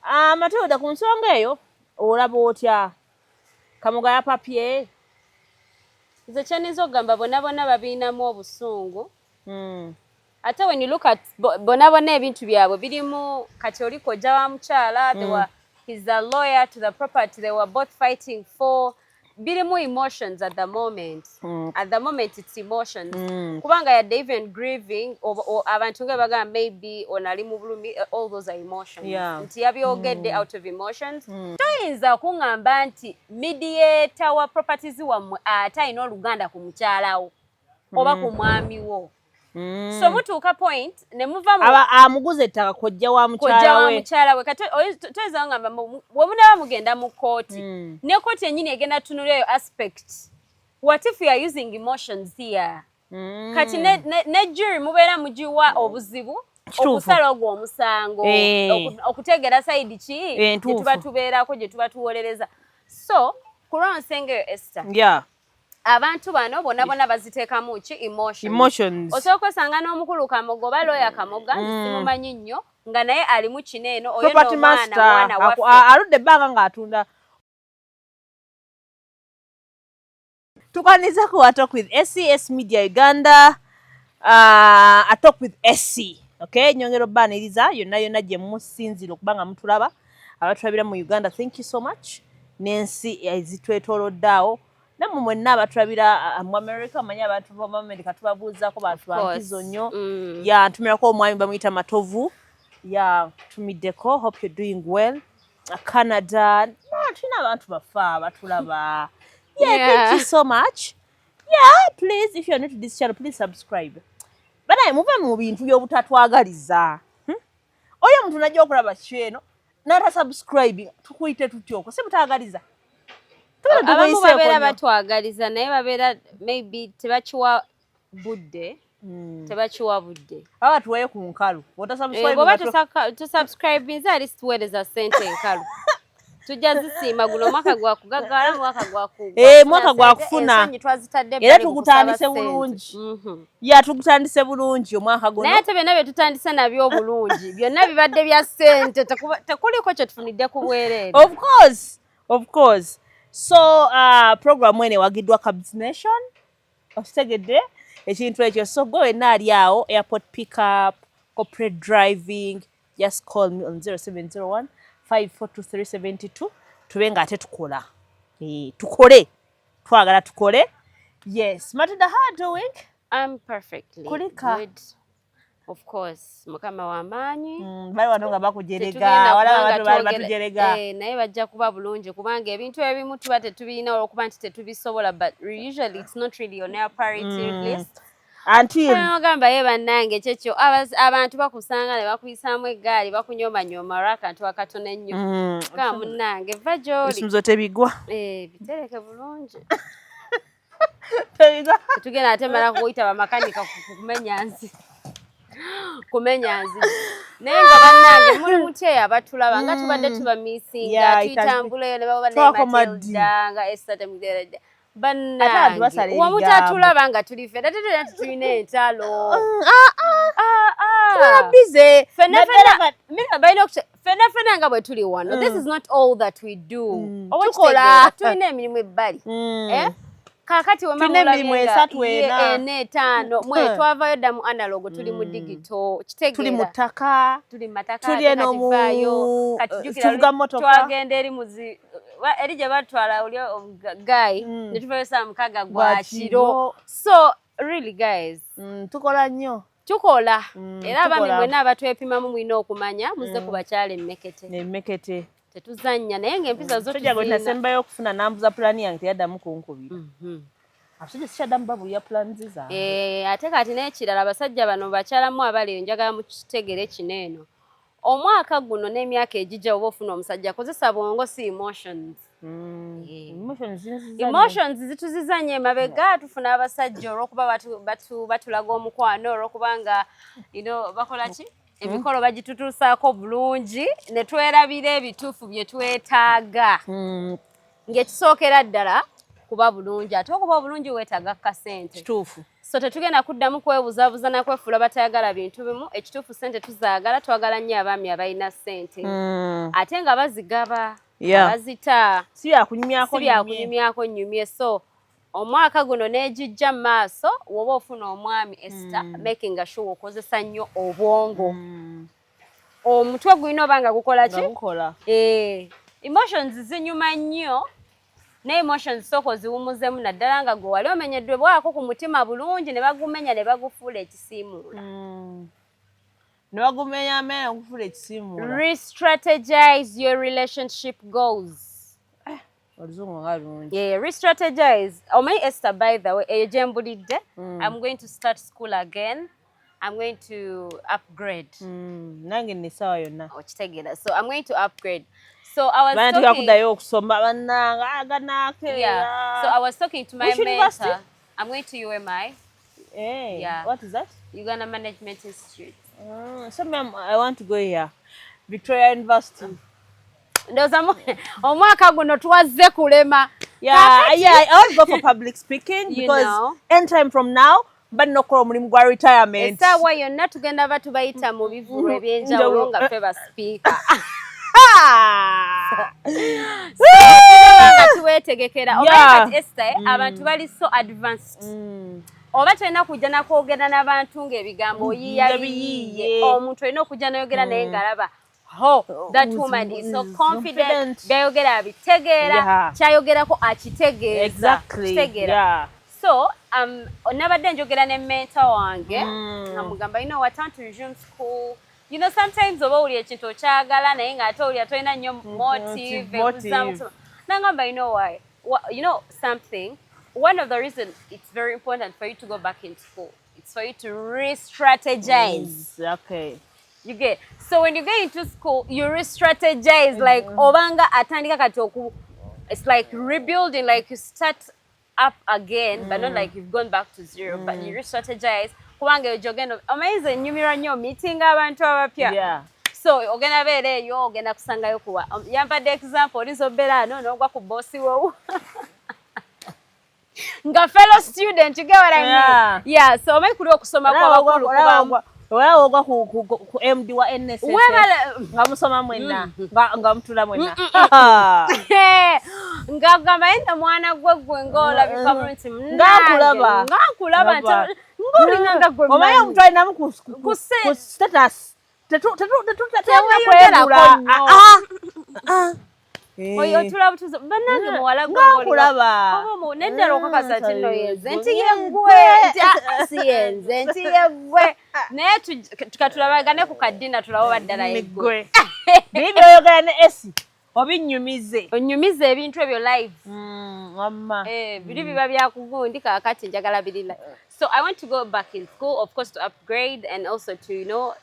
Ah, Matilda, ku nsonga eyo olaba otya? Kamoga yapapye? Nze kyeniyinza okugamba, bonna bonna babiinamu obusungu. Ate when you look at bonna bonna, ebintu byabwe birimu. Kati oli kojja wa mukyala. Were, he's a lawyer to the property they were both fighting for. Birimu emotions at the moment. At the moment it's emotions. Kubanga yadde even grieving, abantu nga bagamba maybe ono ali mu bulumi, all those are emotions. Nti yabyogedde out of emotions. Toyinza kuŋŋamba nti mediator wa properties wammwe ate alina oluganda ku mukyalawo oba ku mwami wo. So mutuuka point ne muva mu amuguza ettaka kojja wa mukyala we, mukyala we. Kati toyinza kugamba bwe munaaba mugenda mu kooti. Ne kooti yennyini egenda tunula eyo aspect. What if we are using emotions here? Kati ne jury mubeera mugiwa obuzibu okusala ogwo omusango okutegeera side ki gye tuba tubeerako, gye tuba tuwolereza. So ku lw'ensenga eyo, Esther, abantu bano bonna bonna baziteekamu ki? Emotions. Osobola okwesanga n'omukulu Kamoga oba looya Kamoga, simumanyi nnyo, nga naye alimu kino eno, oyo n'omwana mwana waffe aludde ebbanga ng'atunda. Tukaniza ku A Talk with SCS Media Uganda, A Talk with SC. Okay, nyongera obbaaniriza yonna yonna gye musinzira okuba nga mutulaba. Abatulabira mu Uganda, thank you so much, n'ensi ezitwetoolodde awo. Nammwe mwenna abatulabira mu America, omanyi abantu b'omu America tubabuuzaako, bantu bampizo nnyo. Ya ntumirako omwami bamuyita Matovu, ya tumiddeko, hope you're doing well. Canada, tulina abantu baffe abatulaba. Yeah, thank you so much. Yeah, please, if you're new to this channel, please subscribe. Banaye muve mu bintu by'obutatwagaliza, Oyo omuntu najja okulaba kyeno n'atasubscribe, tukuyite tutya? Okwo si butaagaliza? Abamu babeera batwagaliza, naye babeera maybe tebakiwa budde. Tebakiwa budde. Baba tuweyo ku nkalu. Bwoba tosubscribinze, at least tuweereza ssente enkalu, tujja zisiima. Guno omwaka gwa kugaggawala, mwaka gwa Mwaka gwa kufuna. Twazitadde. Era tugutandise bulungi. Ya, tugutandise bulungi omwaka guno. Naye ate byonna bye tutandise nabyo obulungi, byonna bibadde bya ssente, tekuliko kye tufunidde ku bwereere. Of course, of course. So program eno ewagiddwa Cabs Nation, okitegedde ekintu ekyo? So gwe wenna ali awo, airport pickup, corporate driving, just call me on 0701 542372, tube nga ate tukola. Tukole, twagala tukole. Yes, Matilda, how are you doing? I'm perfectly Kulika. good. Of course, Mukama w'amaanyi. Bali wano nga bakujerega. Tetugenda Waliwo kubanga abantu bali batujerega. Naye bajja kuba bulungi, kubanga ebintu ebimu tuba tetubirina olwokuba nti tetubisobola, but usually it's not really on our priority list. Until Ogamba ye bannange kyekyo, abantu bakusanga ne bakuyisaamu eggaali, bakunyomanyooma olw'akantu akatono ennyo. Ga munnange, va gy'oli. Ebisumuzo tebigwa. Bitereke bulungi. Tebigwa. Tetugenda ate mala kuyita bamakanika kumenya nzi. Naye nga bannange, muli mutya eyo abatulaba nga tubadde tubamisinga? Tuyitambula eyo ne baba Twakoma ddi? Matilda nga Esther temugeredde. Ate abantu basala Bannange, wamutatulaba nga tuli ffe, ate tulina tetulina entalo. Ah, ah. Tubeera busy. Ffenna Naddala ffenna balina ffenna ffenna nga bwe tuli wano, this is not all that we do. Oba Tukola. kitegeera, tulina emirimu ebbali. Eh? Kaakati we Tulina emirimu esatu, ena. Ena, etaano. Mwe twavayo dda mu analog, tuli mu digital. Kitegeera? Tuli mu ttaka. Tuli mu mataka. Tuli Ate eno kati vaayo. Kati jjukira tuvuga luli mmotoka. Twagenda eri muzi eri gye batwala oli guy ne tuvayo saa 6 Gwa gwa kiro. kiro. So really, guys, Tukola nnyo. Tukola. Era abaami Tukola. mwenna abatwepimamu, mulina okumanya muze ku bakyala emmekete. Emmekete. Tetuzannya, naye ng'empisa zo Musajja gwe tuzirina. nasembayo okufuna nambuza pulaani yange, teyaddamu kunkubira. Abasajja sikyaddamu babulya pulaani zange. Ate kati n'ekirala, abasajja bano, bakyalamu abali eyo, njagala mukitegere kino eno: omwaka guno n'emyaka egijja, oba ofuna omusajja, kozesa bwongo, si emotions. Emotions zinziza nnyo. Emotions zituzizanya emabega. Tufuna abasajja olw'okuba batulaga omukwano, olw'okuba nga bakola ki, emikolo bagitutuusaako bulungi, ne twerabira ebituufu bye twetaaga. Ng'ekisookera ddala kuba bulungi, ate okuba obulungi weetaaga kasente. Kituufu. So tetugenda kuddamu kwebuzabuza nakwefuula batayagala bintu bimu. Ekituufu, ssente tuzaagala, twagala nnyo abaami abalina ssente ate nga bazigaba, bazita. Si byakunyumyako. Si byakunyumyako nyumye. So omwaka guno n'egijja mu maaso, woba ofuna omwami, Esther, making sure okozesa nnyo obwongo. Omutwe gulina oba nga gukola ki? Gukola. Eh, emotions zinyuma nnyo, ne emotions sooka oziwumuzemu, naddala nga gwe wali omenyeddwe bwako ku mutima bulungi ne bagumenya ne bagufuula ekisiimuula. Ne bagumenya amenya okufuula ekisiimuula. Re-strategize your relationship goals. Oluzungu nga lungi. Yeah, re-strategize. Omanyi, Esther, by the way, eyo gye mbulidde, I'm going to start school again. I'm going to upgrade. Nange nno essaawa yonna. Okitegeera? So I'm going to upgrade. So I was Bana talking kuddayo okusoma bannanga aganakeera. Yeah. So I was talking to my Which university? Mentor. I'm going to UMI. Hey, Yeah. what is that? Uganda Management Institute. So ma'am, I want to go here. Victoria University. Ndowooza omwaka guno twazze kulema. Yeah, I want to go for public speaking You because know. anytime from now mba nina okukola omulimu gwa retirement. Essaawa yonna tugenda ba tubayita mu bivulu ebyenjawulo nga ffe basipiika. Ah! Nga tuweetegekera. Omanyi kati, Esther, abantu bali so advanced. Oba tolina kujja nakwogera n'abantu ng'ebigambo oyiiya nga biyiiye. Biyiiye. Omuntu olina okujja n'oyogera naye ng'alaba, ho, that woman is so is confident, confident. Byayogera abitegeera, kyayogerako akitegeeza. Kitegeera? So nabadde njogera ne mentor wange, amugamba, "You know what, I want to resume school." Sometimes oba owulira ekintu okyagala naye ng'ate owulira tolina nnyo motive. Motive. Ekuzaamu kusoma. Nangamba, "You know why? You know something, one of the reason it's very important for you to go back in school, it's for you to re-strategize." You get? So when you get into school, you re-strategize, like obanga atandika kati oku, it's like rebuilding, like you start up again, but not like you've gone back to zero, but you re-strategize, kubanga eyo gyogenda, omanyize nyumirwa nnyo meeting abantu abapya. So ogenda beera eyo, ogenda kusangayo kuwa yampadde example, olinza obeera ano n'ogwa ku bosi wowo nga fellow student. You get what I mean? Yeah. Yeah, so omanyi kuli okusoma kw'abakulu kubamu Olaba ogwa ku MD wa NSSF Webale. Nga musoma mwenna, nga mutula mwenna. Nga gamba yenda mwana gwe, gwe ng'olabika bulungi. Nga nkulaba. Nga nkulaba nti Laba. ng'olinga nga gwe Omanyi mmanyi. Omuntu alinamu ku status Teweeyogerako kwegula. nnyo. Ah. Oyo otula butuzo bannange, muwala gwe. Nga nkulaba. Neddala okakasa nti nno yenze, nti Yeggwe. yeggwe, nti ah, si yenze, nti yeggwe, naye tukatulabagane ku kaddina tulabe oba ddala yeggwe. Migwe biri byoyogera ne esi obinyumize. Onyumize ebintu ebyo live. Wamma. Eh, biri biba byakugundi, kaakati njagala biri live. So I want to go back in school, of course, to upgrade and also to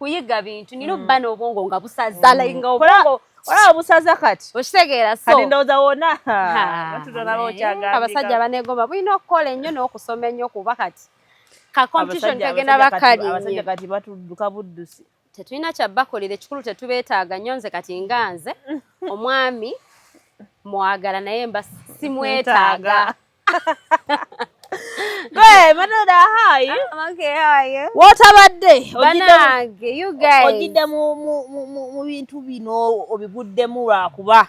kuyiga bintu. Nina obba n'obwongo nga busaza, like nga obwongo Olaba obusaza kati. Okitegeera? So Kati ndowooza wonna Ha, batutolaba. Naye Okyagambika. Abasajja baneegomba, bulina okukola ennyo n'okusoma ennyo, kuba kati ka competition kagenda Abasajja bakalinye. Kati batudduka buddusi. Tetulina kyabbakolera, ekikulu tetubeetaaga nnyo. Nze kati nga nze omwami mwagala, naye mba simwetaaga. Gwe Matilda, hi. I'm okay, how are you? Wootabadde? Banange, you guys. Ojjidde mu bintu bino obiguddemu lwakuba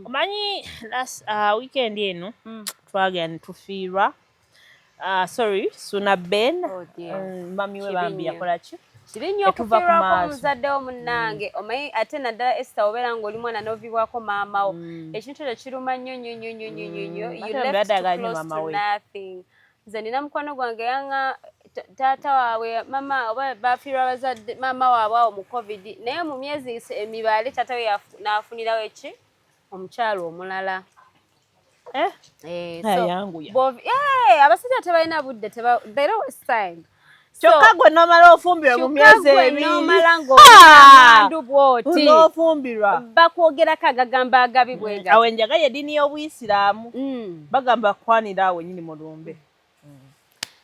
omanyi last weekend eno twagenda ne tufiirwa, sorry, Suna Ben. Oh dear. Mami we Kibi bambi nnyo. yakola ki? Kibi nnyo Etuva ku okufiirwako maaso. Omuzadde wo munnange. Omanyi ate naddala, Esther, obeera ng'oli mwana n'oviibwako maama wo, ekintu ekyo kiruma nnyo nnyo nnyo nnyo nnyo nnyo nnyo. You Ate left mbadde too aganye close maama to we. nothing. Nze nina mukwano gwange yanga taata waabwe, mama oba bafiirwa abazadde, maama waabwe awo mu COVID, naye mu myezi emibaale taata we n'afunirawo eki omukyalo omulala. Eh? Eh, Ayanguya. Abasajja tebalina budde, they don't waste time. So, Kyokka gwe n'omala ofumbirwa mu kyokka myezi gwe 2. n'omala ng'omandu bw'oti, N'ofumbirwa. Bakwogerako agagamba agabi bwe gati. Awo enjaga y'eddiini y'Obuyisiraamu. Bagamba kwanira awo nyini mulumbe.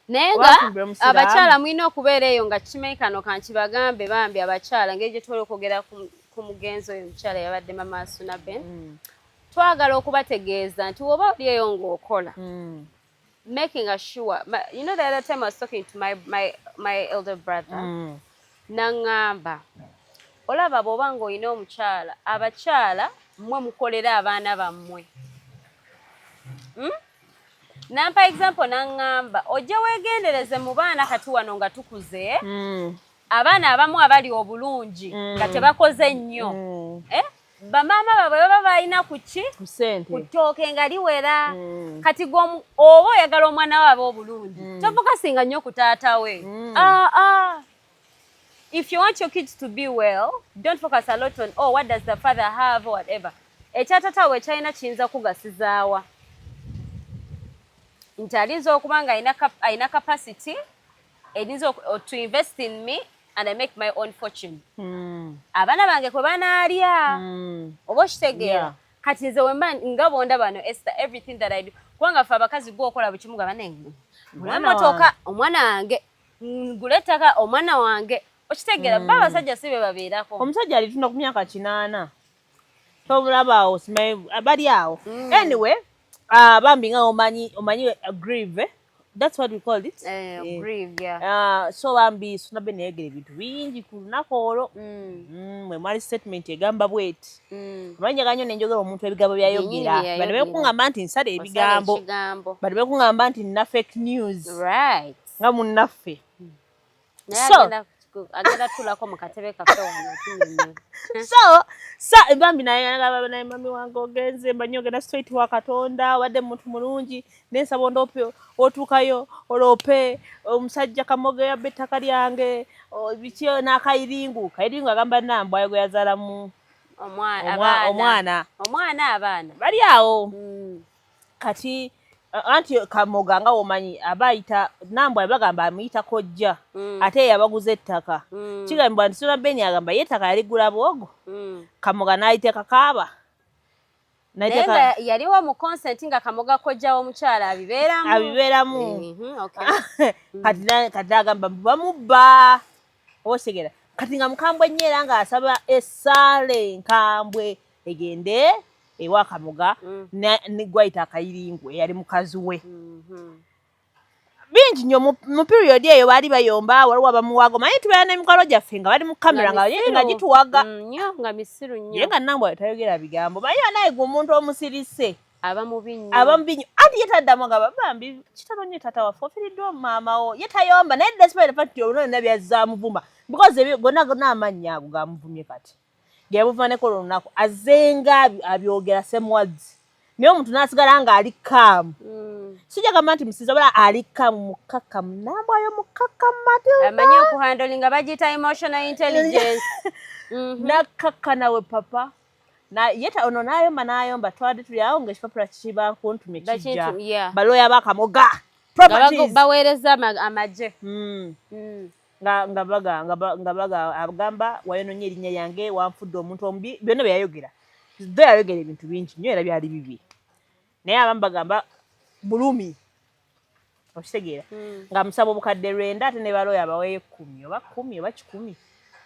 Naye nga Wafumbirwa Musiraamu. Abakyala mulina okubeera eyo nga kimanyi. Kano kankibagambe bambi abakyala, engeri gye twali okwogera ku mugenzi oyo omukyala yabadde mama Suna Ben, twagala okubategeeza nti woba oli eyo ng'okola Making sure my, the other time I was talking to my elder brother, naŋŋamba, olaba bw'oba ng'olina omukyala, abakyala mmwe mukolera abaana bammwe, Nampa example, naŋŋamba ojje weegendereze mu baana kati wano nga tukuze, abaana abamu abali obulungi nga tebakoze nnyo, eh? Bamaama baabwe baba balina ku ki? Ku ssente. Ku ttooke nga liwera. Kati gwe oba oyagala omwana we abe obulungi, tofocusinga nnyo ku taata we. Ah, ah. If you want your kids to be well, don't focus a lot on, oh, what does the father have or whatever. Ekya taata we kyalina kiyinza kugasizaawa nti alinza okuba nga alina capacity eyinza to invest in me and I make my own fortune, abaana bange kwe banaalya. Oba okitegeera? Yeah. Kati nze wemba nga bonda bano, Esther, everything that I do, kubanga ffe abakazi gwe okola buli kimu nga bane ngula Omwana. Emotoka omwana wange, ngula ettaka omwana wange. Okitegeera? Ba abasajja si be babeerako. Omusajja alitunda ku myaka 80, tobulaba awo, simanyi bali awo. Anyway, bambi nga omanyi grieve, eh? That's what we call it. Eh, Eh. grieve, yeah. So bambi Suna Ben yayogera ebintu bingi ku lunaku olwo. Mwe mwali statement egamba bweti. Omanyi njagala nnyo nenjogera omuntu ebigambo byayogera. Byennyini bye Bano yayogera. bekuŋŋamba nti nsala Osala ebigambo, ekigambo. bano bekuŋŋamba nti nina fake news nga munnaffe. Naye So- agenda tuulako mu katebe kaffe wano tunyumye. So bambi naye agamba, naye mami wange ogenze, mbanyi ogenda straight wa Katonda, obadde muntu mulungi, nensaba ondoope otuukayo oloope omusajja Kamoga yabba ettaka lyange, biki n'akayiringu. Kayiringu agamba Nambwayo gwe yazaala mu Abaana. Omwana. Omwana, abaana. Bali awo. Kati anti Kamoga nga womanyi aba ayita Nambwayo, bagamba amuyita kojja, ate yabaguza ettaka. Kigambibwa nti Suna Ben agamba ye ettaka yaligula bwogo, Kamoga n'ayiteeka kaaba. Naye N'ayiteeka nga yaliwo mu consent nga Kamoga kojja w'omukyala abibeeramu. Abibeeramu. Okay. Kati agamba bamubba, oba okitegera? Kati nga mukambwe nnyo era ng'asaba essaala enkambwe egende ewa Kamoga ne gwayita Akayiringu eyali mukazi we. Bingi nnyo mu period eyo baali bayomba, waliwo abamuwaga. Omanyi tubeera n'emikwano gyaffe nga bali mu kamera nga misiru. Nga gituwaga. Nnyo, nga misiru nnyo. Ye nga Nambwa tayogera bigambo. Manyi naye gwe omuntu omusirise aba mubi nnyo. Aba mubi nnyo. Anti ye taddamu, agamba bambi kitalo nnyo taata waffe ofiiriddwa maama wo. Ye tayomba, naye despite the fact olwo yonna byazzamuvuma, because ebyo gonna gonna amannya ago gamuvumye, kati geyamuvuma neko olwo olunaku azenga abyogera same words, naye omuntu n'asigala ng'ali calm. Sijja gamba nti musiza, wala ali calm, mukkakkamu. Nambwayo mukkakkamu, Matilda. Amanyi okuhandlinga, bagiyita emotional intelligence. Nakkakkana we papa na yeta ono n'ayomba n'ayomba. Twabadde tuli awo ng'ekipapula kiba kuntumye kijja. Balooya bakamoga Nga properties. Baweereza amagye. Nga baga nga nga baga agamba wayononye erinnya lyange, wanfudde omuntu omubi, byonna bye yayogera. Do yayogera ebintu bingi nnyo era byali bibi, naye abamu bagamba bulumi, okitegeera? Nga musaba obukadde 9, ate ne balooya abaweeyo 10 oba 10 oba 100,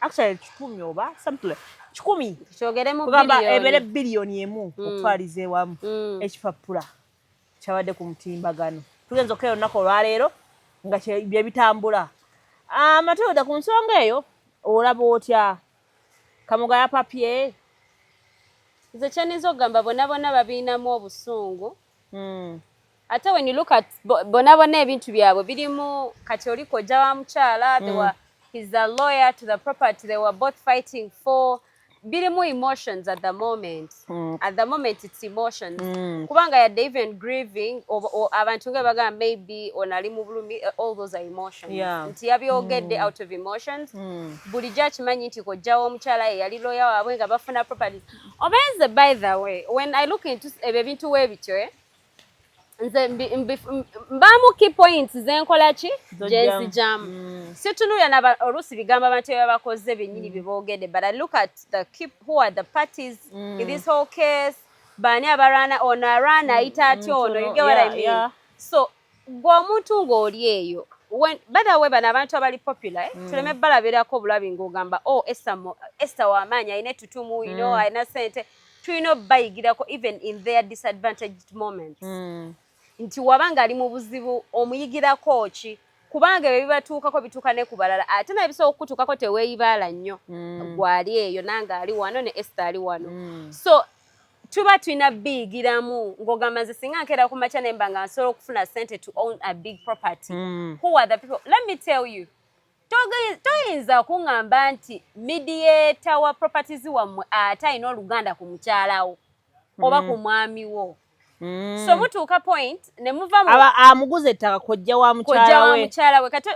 actually 100 oba something like 100. Kyogeremu. Kugamba ebeere Biliyoni. 1 biliyoni okutwaliza ewamu. Ekipapula kyabadde ku mutimbagano, tugenza okukeera olunaku olwaleero nga bye bitambula. Ah, Matilda, ku nsonga eyo olaba otya? Kamoga yapapye. Nze kyeniyinza okugamba, bonna bonna babiinamu obusungu. Ate when you look at bonna bonna ebintu byabwe birimu, kati oli kojja wa mukyala, they were, he's a lawyer to the property they were both fighting for. Birimu emotions at the moment. At the moment it's emotions, kubanga yadde even grieving abantu nga bagamba maybe ono ali mu bulumi, all those are emotions. Nti yabyogedde out of emotions. Bulijjo akimanyi nti kojja w'omukyala ye yali lawyer waabwe nga bafuna properties. Obenze, by the way, when I look into ebyo ebintu weebityo, eh, nze mbaamu key points zenkola ki. Z'oggyamu. Gyenzijamu. Situnuulira naba oluusi bigambo abantu bye bakoze byennyini bye boogedde, but I look at the key, who are the parties in this whole case, baani abalwana, ono alwana ayita atya ono, you get what I mean? Yeah. So gwe omuntu ng'oli eyo, when, by the way, bano abantu abali popular, eh, tuleme balabirako obulabi ng'ogamba, oh, Esther, Esther w'amaanyi, alina ettutumu, alina ssente, tulina obayigirako even in their disadvantaged moments. Nti wabanga ali mu buzibu, omuyigirako ki? Kubanga ebyo bibatuukako, bituuka ne ku balala, ate naye bisobola okukutuukako. Teweeyibaala nnyo. Gwali eyo, nange ali wano, ne Esther ali wano. So tuba tulina biyigiramu, ng'ogamba, nze singa nkeera ku makya nemba nga nsobola okufuna sente to own a big property, who are the people? Let me tell you, toyinza kuŋŋamba nti mediator wa properties wammwe ate alina oluganda ku mukyalawo oba ku mwami wo. So mutuuka point ne muva mu Aba amuguza ettaka kojja wa kojja mukyala wa we. Mukyala we. Kati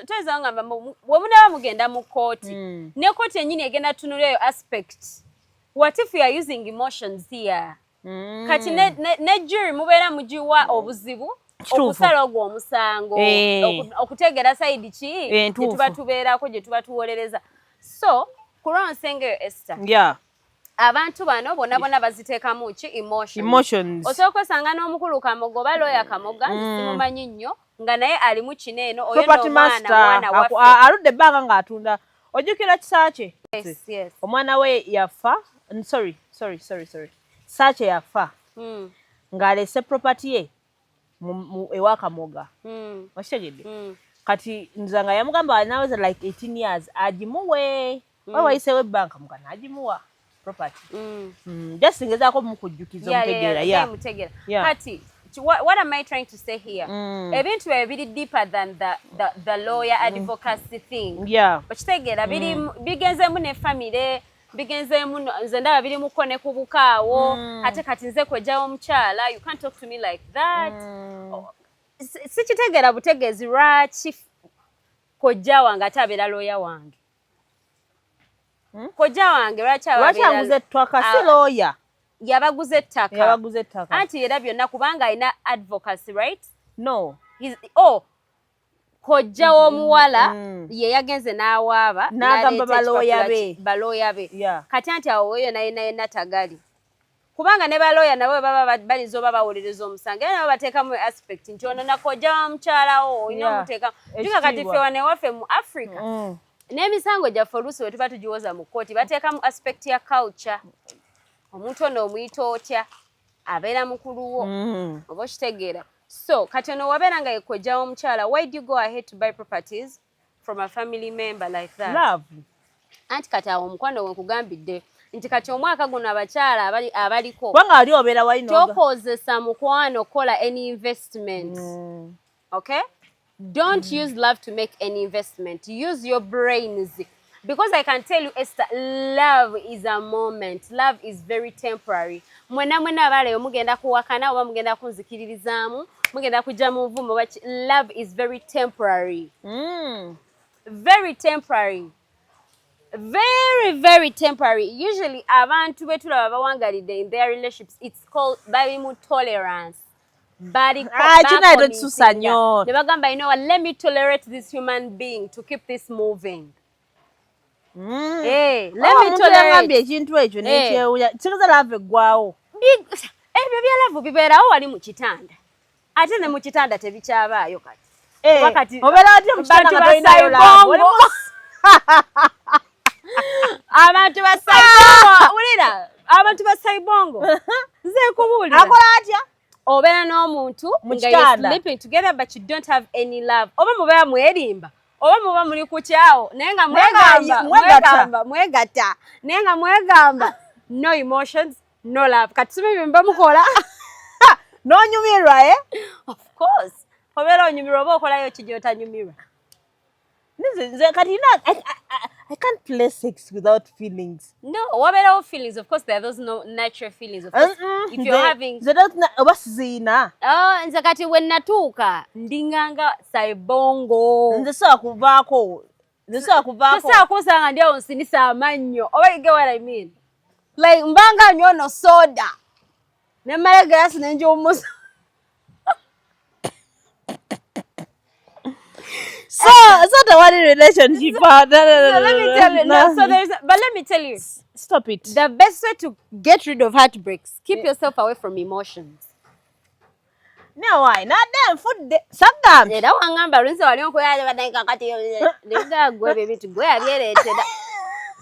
toyinza kungamba bwe munaaba mugenda mu kooti, ne kooti yennyini egenda tunula eyo aspect. What if we are using emotions here? Kati ne jury mubeera mugiwa obuzibu okusala ogwo omusango, okutegeera side ki gye tuba tubeerako, gye tuba tuwolereza. So ku lw'ensenga eyo, Esther, abantu bano bonna bonna baziteekamu ki? Emotions. Emotions. Osobola okwesanga n'omukulu Kamoga oba looya Kamoga, nze simumanyi nnyo, nga naye alimu kino eno, oyo Property n'omwana master mwana waffe. Aludde ebbanga ng'atunda. Ojjukira Kisaakye? Yes. Omwana we yafa, sorry, sorry, sorry, sorry, Saakye yafa ng'alese property ye ewa Kamoga. Okitegedde? Mm. Kati nze nga yamugamba naweza like 18 years agimuwe, oba wayiseewo ebbanga, Kamoga n'agimuwa property. Just ngezaako mukujjukiza. Omutegeera? Yeah, mutegeera. Kati what am I trying to say here? Ebintu ebyo biri deeper than the lawyer advocacy thing. Okitegeera? Biri bigenzemu ne family, bigenzeemu nze ndaba birimuko ne ku bukaawo. Ate kati nze kojjawo omukyala, you can't talk to me like that. Sikitegeera butegeezi lwaki kojja wange ate abeera looya wange. Kojja wange lwaki aba Lwaki aguza ettaka? Si Ah, looya. Yabaguza ettaka. Yabaguza ettaka. Anti era byonna kubanga alina advocacy, right? No. Oh, kojja w'omuwala ye yagenze n'awaaba. N'agamba n'aleeta balooya ekipapula be. Balooya be. Kati anti awo weyo naye naye natagali, kubanga ne balooya nabo baba bayinza oba bawolereza omusango, era nabo bateekamu aspect nti ono nakojja wa mukyalawo, olina omuteekamu juga. Kati Ekitiibwa. ffe wano ewaffe mu Africa, n'emisango gyaffe oluusi bwe tuba tugiwoza mu kkooti, bateekamu aspect ya culture. Omuntu ono omuyita otya? Abeera mukulu wo. Oba okitegeera? So kati ono wabeera nga yekojja w'omukyala, why do you go ahead to buy properties from a family member like that? Love. Anti kati awo omukwano we nkugambidde nti kati omwaka guno abakyala abaliko Kubanga wali obeera wali tokozesa mukwano kola any investment. Okay, don't use love to make any investment. Use your brains, because I can tell you, Esther, love is a moment. Love is very temporary. Mwena mwena abaleyo mugenda kuwakana oba mugenda kunzikiririzaamu, mugenda kujja mu nvumo. Love is very temporary. Very temporary, very, very temporary. Usually abantu betulaba bawangalidde in their relationships, it's called bali mu tolerance. Ah, kino tokisusa nnyo. Ne bagamba, "You know what, let me tolerate this human being to keep this moving." Hey, let me Omuntu tolerate. yangambye ekintu ekyo nekyewunya. Kigeza love eggwawo. Ebyo bya love bibeerawo wali mu kitanda, ate ne mu kitanda tebikyabaayo kati. Kuba kati Obeera otya mu kitanda bantu nga tolinayo love? basaibongo. Abantu basaibongo, wulira, abantu basaibongo, nze nkubuulira. Akola atya? Obeera n'omuntu Mu nga you're kitanda. sleeping together, but you don't have any love. Oba mubeera mwerimba, oba muba muli ku kyawo, naye nga Naye nga mwegamba mwegatta. Mwegamba mwegatta, naye nga mwegamba no emotions, no love. Kati sibe bye muba mukola. N'onyumirwa, eh? Of course obeera onyumirwa, oba okolayo ki gy'otanyumirwa? Nze kati I can't play sex without feelings. No, wabeerawo feelings. Of course there are those no natural feelings, of course. If you're having Nze oba siziina. Oh, nze kati we natuuka ndinganga saibongo. Nze sobola kuvaako. Nze sobola kuvaako. Tosobola kunsanga ndi awo nsinisa amannyo, oba you get what I mean? Like mbanga nywa ono soda nemala egalasi nenjiwumuza. So tewali relationship. Ah, no, no, no, So let no, me no, tell you, no, no. so there's, but let me tell you, Stop it. The best way to get rid of heartbreaks, keep yourself away from emotions. Nawayi nadde nfudde sagambye. Era wangamba lwinza wali onkoyale badai kakati negagwe ebyo ebintu gwe yabyereetera.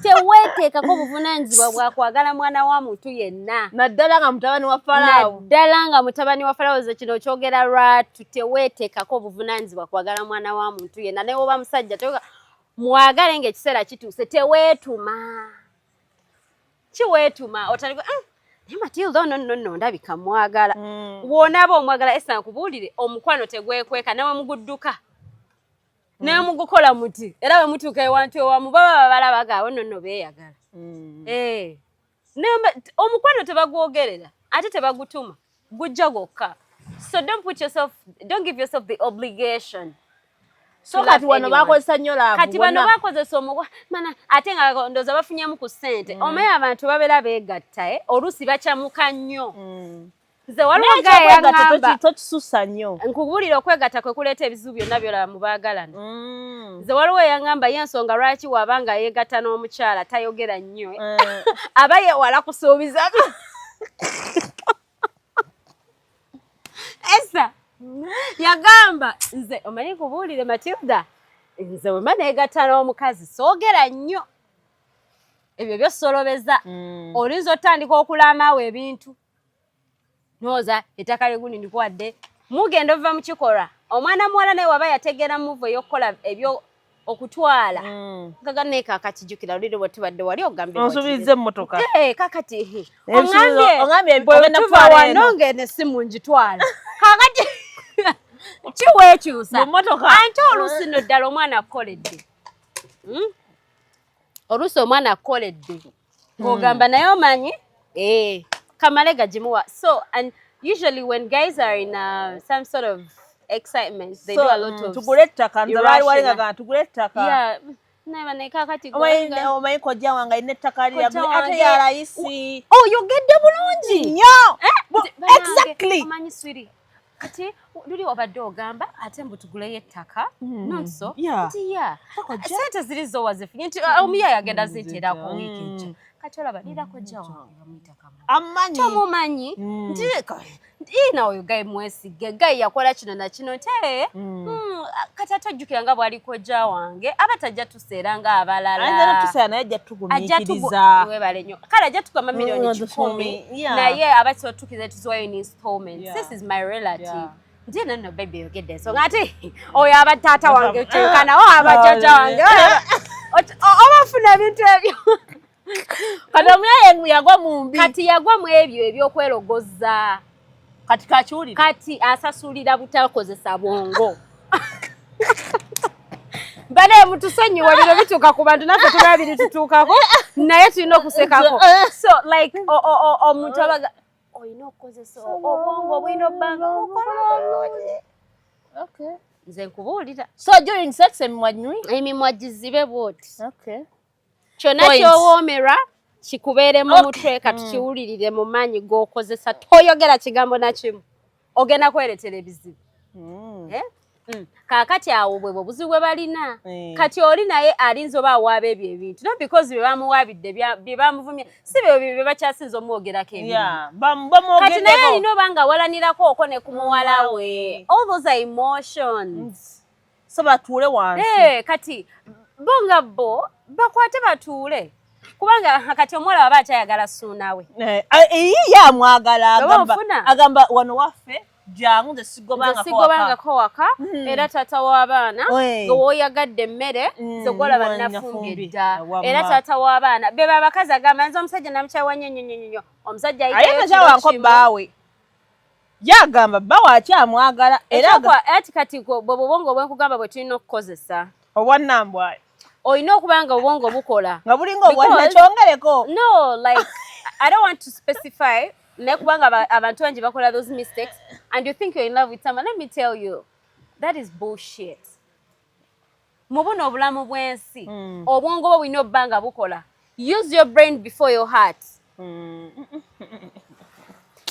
Teweeteekako buvunaanyizibwa bwa kwagala mwana wa muntu yenna. Naddala nga mutabani wa Falaawo. Naddala nga mutabani wa Falaawo, ze kino kyogera lwatu, teweeteekako buvunaanyizibwa kwagala mwana wa muntu yenna, naye oba musajja mwagale ng'ekiseera kituuse, teweetuma. Kiweetuma otandika naye Matilda ono nno nno ndabika mwagala. Bw'onaaba omwagala, Esa nkubuulire, omukwano tegwekweka, nawe mugudduka naye mugukola muti, era bwe mutuuka ewantu ewamu baba babalaba gaawe nno nno beeyagala. Eh. Omukwano tebagwogerera ate tebagutuma, gujja gwokka. So don't put yourself, don't give yourself the obligation. So kati wano bakozesa nnyo love. Kati bano bakozesa omugwa mana, ate nga ndowooza bafunyemu ku ssente. Omanyi abantu babeera beegatta, oluusi bakyamuka nnyo. Nze waliwo Naye guy ekyokwegata yaŋŋamba tokisussa nnyo. Nkubuulira, okwegatta kwe kuleeta ebizibu byonna byolaba mu baagalana. Nze waliwo eyaŋŋamba ye ensonga lwaki waba nga yeegatta n'omukyala tayogera nnyo, aba yeewala kusuubiza. Esa yagamba nze omanyi nkubuulire Matilda, nze wemba neegatta n'omukazi soogera nnyo, ebyo byosolobeza. Olinza otandika okulaamaawo ebintu nooza ettaka ligundi ndikuwadde, mugenda ova mu kikolwa. Omwana muwala naye waba yategeera move ey'okukola ebyo okutwala ngaga naye kakati jjukira luli bwe tubadde wali ogambye bw'oti. Onsuubiriza emmotoka. Eh, kakati Ebisuubizo- oŋambye oŋambye bwe ogenda tuva kutwala wano eno. ng'eno essimu ngitwala, kakati kiweekyusa Mu mmotoka. Ante oluusi nno ddala omwana akukoledde. Oluusi omwana akukoledde ng'ogamba naye omanyi, eh, kamale gagimuwa. So and usually when guys are in some sort of excitement, they So, do a lot of tugule ettaka, nze baali wali irrational. nga gamba tugule ettaka. Yeah, naye bane kakati Omanyi gwanga omanyi kojja wange alina ettaka lye Kojja ate wange. ya layisi. Oyogedde bulungi nnyo. Bannange, Exactly. omanyi swiri kati luli obadde ogamba ate mbu tuguleyo ettaka nonso nti ya Kojja. sente ziri zo wazifunye nti omuyayi agenda ziteerako wiiki ejja. Kati olaba nira kojja wange bamuyita Kamu. Amanyi. Tomumanyi nti ina oyo guy mwesige, guy yakola kino na kino nti eh, kati ate ojjukira nga bw'ali kojja wange aba tajja tuseera ng'abalala. Ayinza notuseera naye ajja Ajja tugu tugumiikiriza. Webale nnyo. Kale ajja tugamba miliyoni 100, naye aba tukize tuziwayo in installments. This is my relative. Nti no no baby, oyogedde ensonga ate oyo aba taata wange kyenkanawo aba jjajja wange oba ofuna ebintu ebyo. Kati omuyaye yagwa mu mbi. Kati yagwa mu ebyo ebyokwerogoza. Kati kakiwulire. Kati asasulira butakozesa bwongo. Bale mutusonyiwa, bino bituuka ku bantu, naffe tuba biri tutuukako naye tulina okusekako. So like omuntu abaga olina okukozesa obwongo obulina obbanga bukola bulungi. Nze nkubuulira. So during sex emimwa nywi. Emimwa gizibe bwoti. Kyonna Point. kyowoomerwa kikubeere mu mutwe, katukiwulirire mu maanyi g'okozesa, toyogera kigambo na kimu, ogenda kweretera ebizibu. Eh? Kaakati awo bwe obuzibu bwe balina. Kati oli naye alinza oba awaaba ebyo ebintu, not because bye bamuwaabidde bye bamuvumye si bye bye bakyasinza omwogerako ebintu. Yeah, Kati naye bamwogeddeko. alina oba nga awalanirako okwo ne ku muwala we, all those are emotions. So batuule wansi. Eh, kati bo nga bo bakwate batuule, kubanga kati omuwala waba akyayagala suuna we. Eh, ye amwagala. Oba agamba ofuna? Agamba wano waffe jangu, nze Nze sigobangako waka. sigobangako waka, era taata w'abaana Oi. gwe wooyagadde emmere nze gwolaba nafumbye nafumbye dda. Wamma. Era taata w'abaana be babakazi agamba nze omusajja namukyawa nnyo nnyo nnyo nnyo, omusajja Aye ayitayo kiro takyawanko kimu. bbaawe, yagamba bba wakyamwagala era Ati kati bwe bwobwongo bwenkugamba bwe tulina okukozesa. Obwannambwa. Olina okuba nga obwongo bukola. Nga bulinga obwannakyongereko. No, like I don't want to specify, naye kubanga abantu bangi bakola those mistakes and you think you're in love with someone. Let me tell you, that is bullshit. Mu buno obulamu bw'ensi, obwongo bwo bulina obba nga bukola. Use your brain before your heart.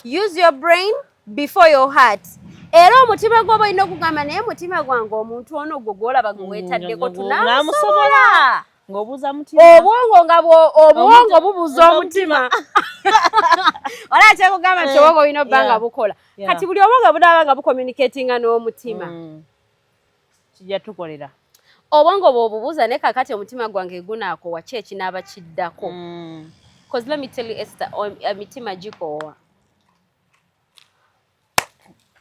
Use your brain before your heart. Era omutima gwoba olina okugamba naye mutima gwange, omuntu ono gwe gwolaba gwe weetaddeko tunaamusobola? Ng'obuuza mutima. Obwongo nga obwongo bubuuza omutima. Olaba kyekugamba nti obwongo bulina obba nga bukola. Kati buli obwongo bunaaba nga bucommunicatinga n'omutima, kijja tukolera. Obwongo bw'obubuuza, naye kakati omutima gwange gunaakowa ki ekinaaba kiddako? 'Cause let me tell you, Esther, emitima gikoowa.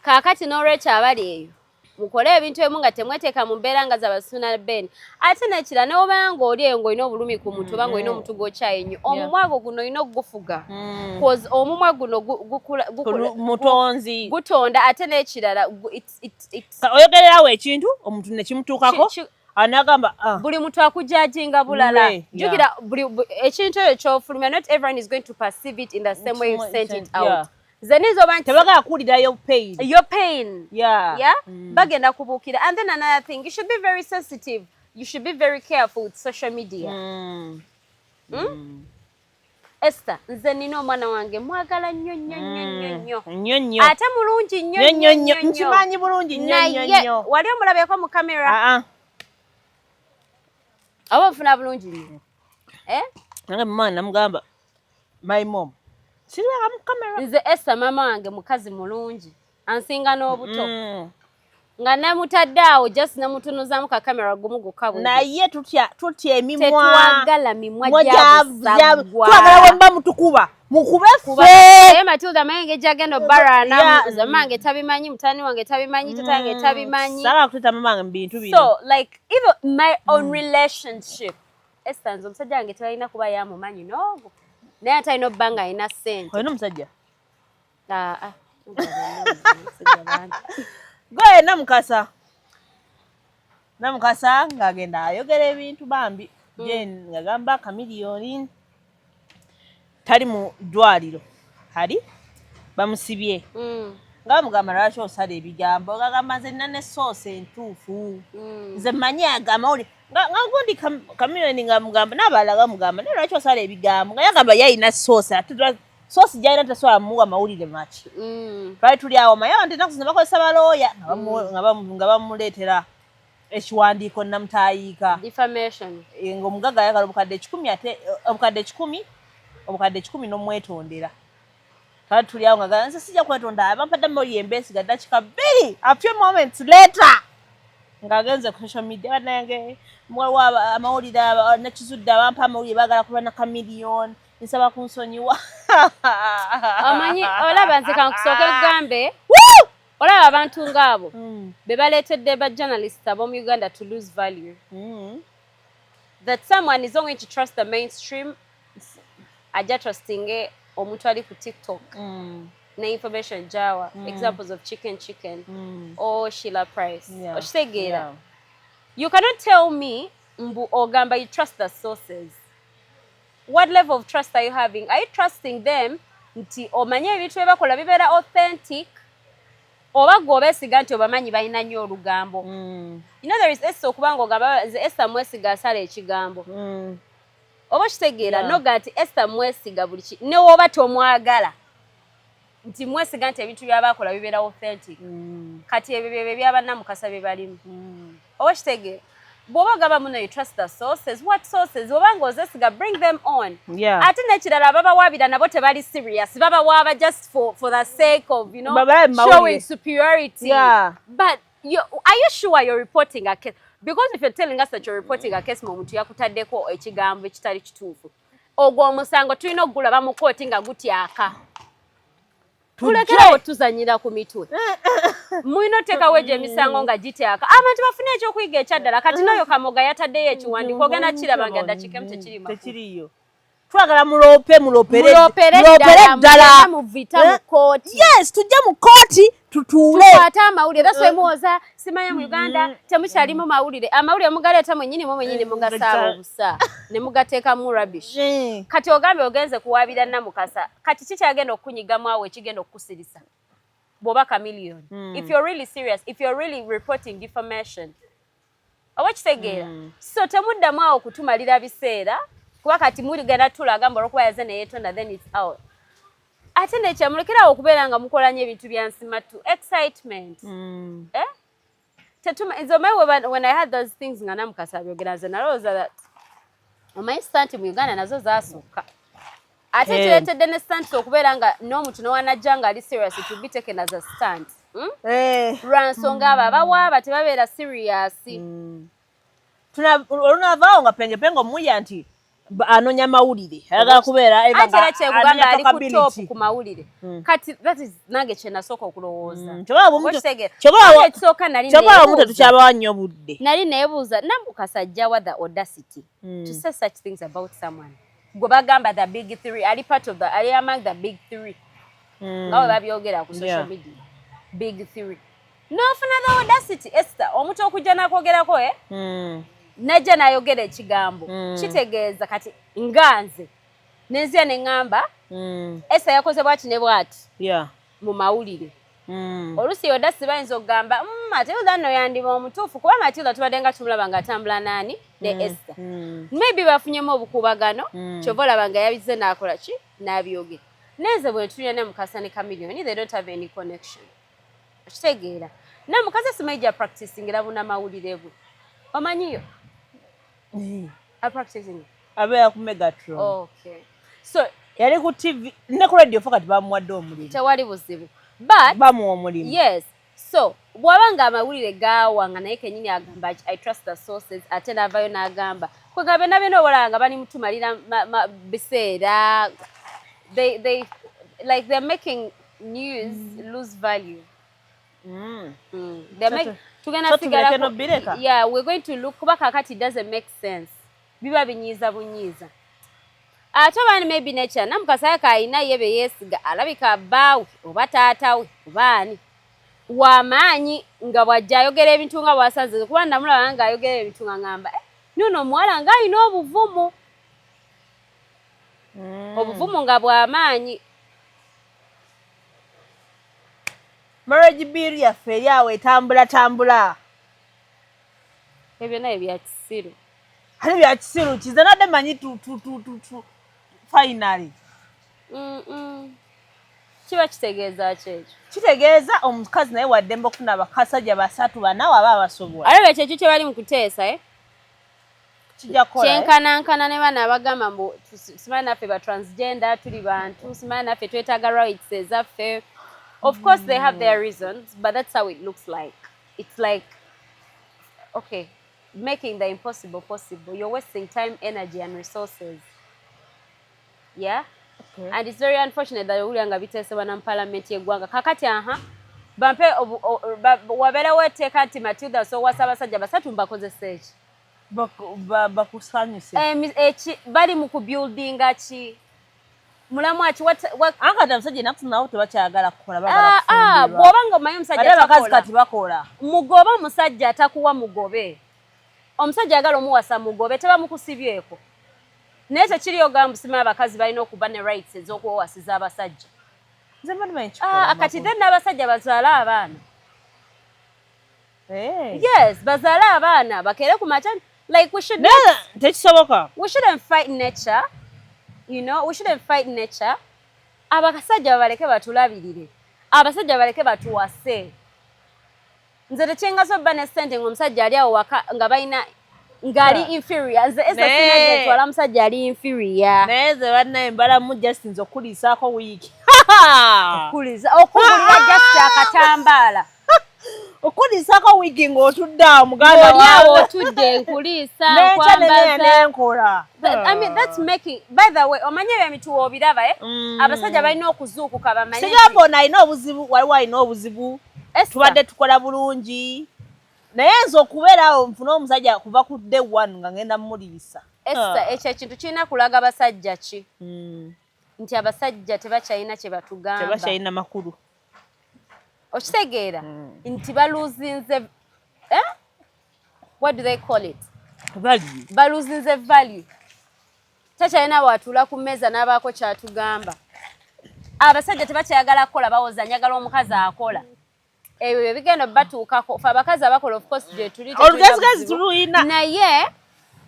Kaakati n'olwekyo abali eyo mukole ebintu ebimu nga temweteeka mu mbeera nga zabasuna Ben. Ate nekira, newobeera ng'oli eyo ng'olina obulumi ku muntu oba ng'olina omuntu gw'okyaye ennyo, omumwa gwo guno olina okugufuga, 'cause omumwa guno mutonzi. Gutonda. Ate n'ekirala Oyogererawo ekintu omuntu ne kimutuukako, anagamba, "Ah." Buli muntu akujudginga bulala. Jjukira buli ekintu ekyo kyofulumya, not everyone is going to perceive it in the same way you sent it out. Nze niyinza oba nti Tebagala kuwulirayo pain. Your pain. Yeah, bagenda kubuukira. And then another thing, you should be very sensitive, you should be very careful with social media. Esther, nze nina omwana wange, mwagala nnyo nnyo nnyo nnyo nnyo. Nnyo nnyo. Ate mulungi nnyo. Nnyo nnyo nnyo, nkimanyi bulungi, nnyo nnyo. Naye nnyo. Wali omulabyeko mu kamera? Ah, ah. Oba nfuna bulungi nnyo, eh? Nange mama namugamba, my mom siribanga mu kamera. Nze Esther, maama wange mukazi mulungi, ansinga n'obuto. Nga namutadde awo, just namutunuzaamu ka kamera gumu gwokka bwe. Naye tutya, tutya emimwa. Tetwagala mimwa Mwa gyabusagwa. Twagala wemba mutukuba, mukube ffe. Naye Matilda Mayenge gyagenda obbalwana, nze mamange tabimanyi, mutani wange tabimanyi, tata wange tabimanyi. Saagala kuteeta mamange mu bintu bino. So like, even my own relationship, Esther, nze omusajja wange tebalina kuba yamumanyi n'ogwo, naye ate alina obba nga alina ssente. Olina omusajja? Ah, ah. Omusajja bangi. Gwe Namukasa, Namukasa ng'agenda ayogera ebintu bambi. Jen ng'agamba Chameleone tali mu ddwaliro, ali bamusibye. Nga bamugamba, "Lwaki osala ebigambo?" Ng'agamba, "Nze nina ne source entuufu." Nze mmanyi aga amawulire nga gundi Chameleone nga mugamba n'abalala bamugamba, "Naye lwaki osala ebigambo?" Nga yagamba yalina source, ate source gy'alina tasobola muwa mawulire maki. Twali tuli awo, maye abantu ennaku zino bakozesa balooya nga bamuleetera ekiwandiiko namutaayiika. Defamation. Eh, ng'omugagga ayagala obukadde 100, ate obukadde 100, obukadde 100 n'omwetondera. Twali tuli awo nga gamba, "Nze sijja kwetonda, bampadde amawulire embeesiga." Ddakika 2, a few moments later, ng'agenze ku social media, "Bannange, waliwo amawulire nekizudde, abampa amawulire baagala kuba na Chameleone, nsaba kunsonyiwa." Omanyi, olaba nze kankusooke kugambe, olaba abantu ngaabo be baleetedde ba journalist ab'omu Uganda to lose value, that someone is not going to trust the mainstream, ajja trustinge omuntu ali ku TikTok ne information jawa. Examples of Chicken Chicken or Sheila Price. Okitegeera? You cannot tell me mbu ogamba you trust the sources. What level of trust are you having? Are you trusting them nti omanye ebintu bye bakola bibeera authentic, oba gwe obeesiga nti obamanyi balina nnyo olugambo? You know, there is Esther okubanga ogamba, "Nze Esther mwesiga asala ekigambo." Oba okitegeera? Noga nti Esther mwesiga buli ki, ne woba tomwagala, nti mwesiga nti ebintu by'abakola bibeera authentic. Kati ebyo byebyo ebyabannamukasa bye balimu. Oba okitegeera? Bw'oba ogamba muno you trust the sources, what sources? Oba ng'ozesiga, bring them on. Ate n'ekirala, ababawaabira nabo tebali serious, babawaaba just for the sake of Babalabe mawulire. showing superiority. But are you sure you're reporting a case? Because if you're telling us that you're reporting a case, omuntu yakutaddeko ekigambo ekitali kituufu, ogwo omusango tulina okugulaba mu kooti nga gutyaka. Tulekerawo tuzanyira ku mitwe. Mulina oteekawo egyo emisango nga gityaka, abantu bafune ekyokuyiga ekyaddala. Kati n'oyo Kamoga yataddeyo ekiwandiiko, ogenda kiraba nga ddakiika emu tekiri makulu. Tekiriyo. Twagala muloope, muloopere. Muloopere muloopere ddala. Ddala. Mugende mu vita mu kooti. Yes, tujje mu kooti tutuule. Tukwate amawulire. That's why muwoza simanya mu Uganda temukyalimu mawulire. Amawulire mugaleeta mwennyini, mwe mwennyini mugasaaba obusa ne mugateekamu rubbish. Kati ogambye ogenze kuwaabira Namukasa, kati kikyagenda okukunyigamu awo ekigenda okukusirisa bw'oba Chameleone? If you're really serious, if you're really reporting defamation, oba kitegeera? So temuddamu awo kutumalira biseera, kuba kati muligenda tulaga mbu olwokuba yaze neyeetonda, then it's out. Ate nekyamulekerawo okubeera nga mukola nnyo ebintu bya nsimatu excitement. Eh? Tetuma nze omanyi when I had those things nga Namukasa abyogera, nze nalowooza that omanyi stunt mu Uganda nazo zaasukka, ate kireetedde ne stunt okubeera nga n'omuntu newanajja nga ali serious, it will be taken as a stunt, Eh. Lwa nsonga abo abawaaba tebabeera serious. Olunavaawo nga pengepenge omuya nti anoonya mawulire, ayagala kubeera. Ate era kyekugamba ali ku top ku mawulire. Kati that is nange kye nasooka okulowooza. Ekisooka nali tetukyabawa nnyo budde. Nali neebuuza, Namukasa ajjawa the audacity to say such things about someone gwe bagamba the big three, ali part of the, ali among the big three, nga bwe babyogera ku social media, big three. N'ofuna the audacity, Esther, omuntu okujja nakwogerako, eh? Najja n'ayogera ekigambo, kitegeeza kati nga nze nenzia ne ŋŋamba Esther yakoze bwati ne bwati mu mawulire. Oluusi audacity bayinza okugamba, Matilda nno yandiba omutuufu, kuba Matilda tubadde nga tumulaba ng'atambula naani ne Esther. Maybe bafunyemu obukuubagano, kyova olaba nga yabize n'akola ki, n'abyogera. Nenze bwe ntulira ne Mukasa ne Chameleone, they don't have any connection. Okitegeera? Namukasa simanyi gya practicing era bunamawulire bwe, omanyiyo apracticing? Abeera ku Megatron. Okay, so yali ku TV ne ku radio fo, kati bamuwadde omulimu. Tewali buzibu, but bamuwa omulimu. Yes, so bw'aba nga amawulire gaawa nga naye kenyini agamba, "I trust the sources," ate n'avayo n'agamba kwegamba byonna byonna, obalaba nga bali mutumalira biseera. They like, they're making news lose value. Tugenda sigala, yeah, we're going to look, kuba kakati it doesn't make sense, biba binyiiza bunyiiza. Ate oba maybe nature Namukasa kayina ye be yeesiga, alabika bbaawe oba taata we oba ani wamaanyi, nga bw'ajja ayogera ebintu nga bw'asanze, kuba namulaba ng'ayogera ebintu nga ŋŋamba, eh, nono omuwala ng'alina obuvumu, obuvumu nga bw'amaanyi. Marriage bill yaffe eri awo etambula tambula. Ebyo naye bya kisiru. Ate bya kisiru kize nadde manyi tu finally. Kiba kitegeeza ki ekyo? Kitegeeza omukazi naye waddembe okufuna abakasajja basatu, bana, waba abasobola. Alaba ekyo ekyo kye bali mu kuteesa, eh? Kijja kukola, eh? Kyenkanankana ne bano abagamba mbu simanyi naffe ba transgender tuli bantu, simanyi naffe twetaaga rights ezaffe. Of course they have their reasons, but that's how it looks like. It's like, okay, making the impossible possible. You're wasting time, energy and resources, yeah. And it's very unfortunate that owulira nga biteesebwa na mu parliament y'eggwanga kakati. Aha, bampe wabeerewo etteeka nti Matilda sowasa abasajja basatu, mbakozesa eki? Bakusanyuse. Eki bali mu kubuildinga ki, mulamwa ki? Ankati abasajja ennaku zino nabo tebakyagala kukola, bagala Ah, ah, kufumbirwa. Bw'oba nga omanyi omusajja Ate abakazi takola, kati bakola. Mugobe omusajja atakuwa, mugobe. Omusajja ayagala omuwasa, mugobe, tebamukusibyeko. Naye tekiriyo gamba simanyi abakazi balina okuba ne rights ez'okwewasiza abasajja. Nze mba ndimanyi kikola Ah, kati amakulu. Then n'abasajja bazaale abaana. Eh. Yes, bazaale abaana, bakeere ku makya. Like, we should Naye tekisoboka. We shouldn't fight nature. We shouldn't fight nature. Abasajja babaleke batulabirire, abasajja baleke batuwase. Nze tekyengaso bba ne ssente ng'omusajja ali awo waka nga balina ng'ali inferior. Nze esa Naye- sina gyentwala musajja ali inferior. Naye nze bannaye mbalamu just nze okuliisaako wiiki. Okuliza, okugulira just akatambaala. Okuliisaako wiiki ng'otudde awo, muganda Oli awo wange. otudde, nkuliisa, Nenkya neneya nkwambaza. nenkola. I mean, that's making, by the way, omanye ebyo emituwa obiraba, eh? Abasajja balina okuzuukuka bamanye nti- Sigamba ono alina obuzibu, waliwo alina obuzibu. Esther, Tubadde tukola bulungi, naye nze okubeera awo nfune omusajja kuva ku day one nga ngenda mumuliisa. Esther, ekyo ekintu kirina kulaga basajja ki? Nti abasajja tebakyalina kye batugamba. Tebakyalina makulu. Okitegeera nti baluzinze, eh? What do they call it? Value. Baluzinze value. Takyalina watuula ku mmeeza n'abaako kyatugamba. Abasajja tebakyayagala kukola, bawoza njagala omukazi akola. Ebyo bye bigenda batuukako. Fe abakazi abakola, of course, gye tuli tetulina Olugezigezi buzibu. Tuluyina. Naye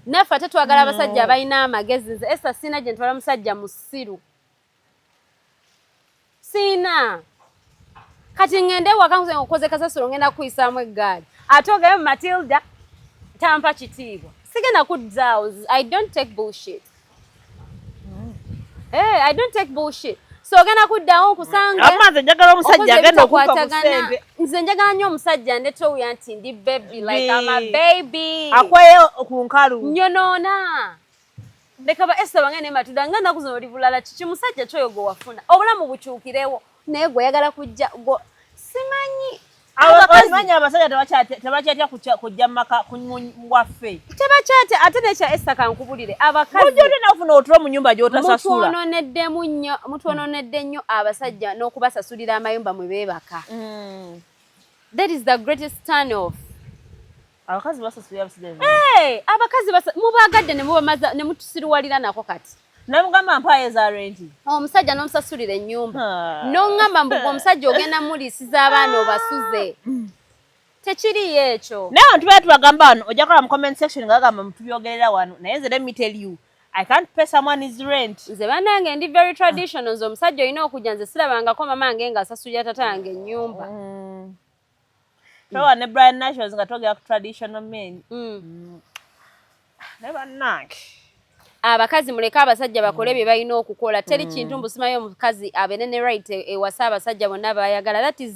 naffe ate twagala abasajja abalina amagezi. Nze Esther siina gye ntwala musajja musiru, siina. Kati ŋŋende ewaka nkuze okoze kasasiro, ŋŋenda kukuyisaamu eggaali, ate ogabe mu Matilda tampa kitiibwa, sigenda kuzzaawo. I don't take bullshit. Hey, I don't take bullshit. So ogenda kuddawo nkusange. Ama nze njagala omusajja okoze agenda okumpa ku ebitakwatagana. ssente. Nze njagala nnyo omusajja ndeta owuya nti ndi baby, like I'm a baby. Akweyo ku nkalu. Nyonoona. Leka ba Esther bange ne Matilda nga nnaku zino oli bulala. Kiki musajja kyoyo gwe wafuna? Obulamu bukyukirewo, naye gwe oyagala kujja gwe simanyi. Abakazi omanyi abasajja tebakyatya kujja mu maka waffe. Tebakyatya. Ate nekya Esther, kankubulire, abakazi ojja otya nafuna otulo mu nyumba gy'otasasula? Mutwononeddemu nnyo, mutwononedde nnyo abasajja n'okubasasulira amayumba mwe beebaka. That is the greatest turn off. Abakazi basasulira abasajja. Hey, abakazi mubaagadde ne mubamaza ne mutusiruwalira nako kati. Namugamba mpaayo eza renti. Omusajja n'omusasulira ennyumba, Ah. n'oŋŋamba mbu gwe omusajja ogenda muliisiza abaana obasuze. Tekiriyo ekyo. Naye abantu tubeera tubagamba wano, ojja kola mu comment section nga bagamba mutubyogerera wano, naye nze let me tell you, I can't pay someone his rent. Nze bannange ndi very traditional. Nze omusajja olina okujja, nze sirabangako mama wange ng'asasulira tata wange ennyumba. Twawa ne Brian Nationals nga twogera ku traditional men. Naye bannange, Abakazi muleke abasajja bakole bye balina okukola. Teri kintu mbu simanyi omukazi abeere ne right ewasa abasajja bonna bayagala. That is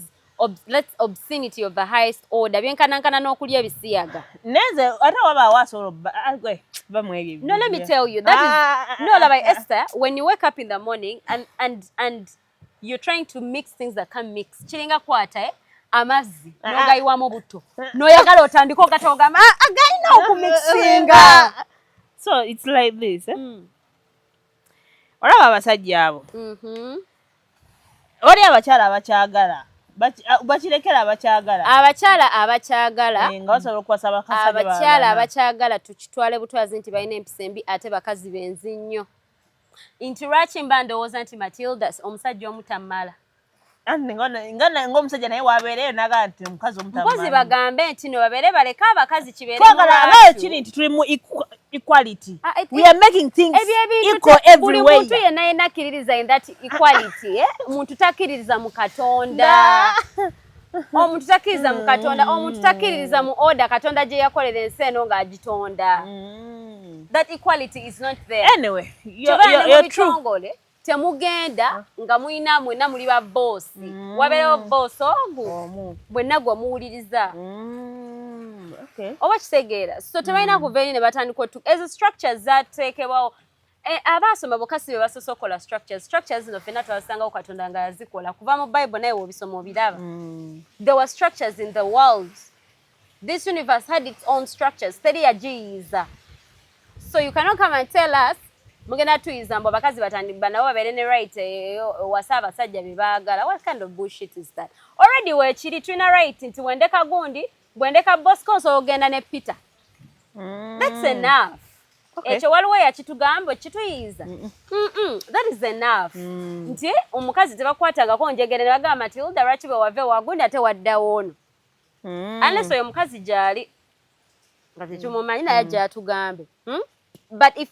that's obscenity of the highest order, byenkanankana n'okulya ebisiyaga. Naye nze ate wabaawo asobola obba gwe bamu ebyo. No, let me tell you, that is no, like Esther, when you wake up in the morning and you're trying to mix things that can't mix, kiringa kwata amazzi n'ogayiwamu butto n'oyagala otandike ogata ogamba, "Ah, ah, galina okumixinga." So it's like this, eh? Olaba abasajja abo, wali abakyala abakyagala, bakirekera abakyagala. Abakyala abakyagala. Eh, nga basobola okuwasa abakasajja Abakyala balala. abakyagala tukitwale butwazi nti balina empisa embi ate bakazi benzi nnyo. Nti lwaki mba ndowooza nti Matilda omusajja omutamala? Anti ng'omusajja naye wabeereyo nagaa nti omukazi Mpozi omutamanyi. Bagambe nti no babeere baleke abakazi kibeere Twagala mu nga lwatu. kiri nti tuli mu equality. Ah, We are making things ebyo ebintu equal buli everywhere. muntu yenna yenna akkiririza in that equality, eh? Omuntu takkiririza mu Katonda, omuntu takkiririza mu Katonda, omuntu takkiririza mu order Katonda gye yakolera ensi eno ng'agitonda. That equality is not there. Anyway, Kyova ne mu you're true. bitongole temugenda nga muyina mwenna muli ba boss, wabeerewo boss ogu Omu. bwenna gwe muwuliriza. Oba kitegeera? So tebalina kuva eri ne batandika otu ezo structures zateekebwawo. Abaasoma bokka si be basoose okukola structures. Structures zino ffenna twazisangawo Katonda nga yazikola kuva mu Bible, naye woobisoma obiraba. There were structures in the world. This universe had its own structures, teri yagiyiiza. So you cannot come and tell us mugenda tuyiza mbu abakazi batandika nabo babeere ne right ewasa abasajja be baagala. What kind of bullshit is that? Already weekiri tulina right nti wendeka gundi, bwendeka Bosco, nsobola okugenda ne Peter. That's enough. Ekyo waliwo yakitugamba kituyiiza? That is enough. Nti omukazi tebakwatangako njegere ne bagamba Matilda lwaki bwe wava ewagundi ate waddawo ono, unless oyo omukazi gyali nga tetumumanyi naye ajja atugambe, But if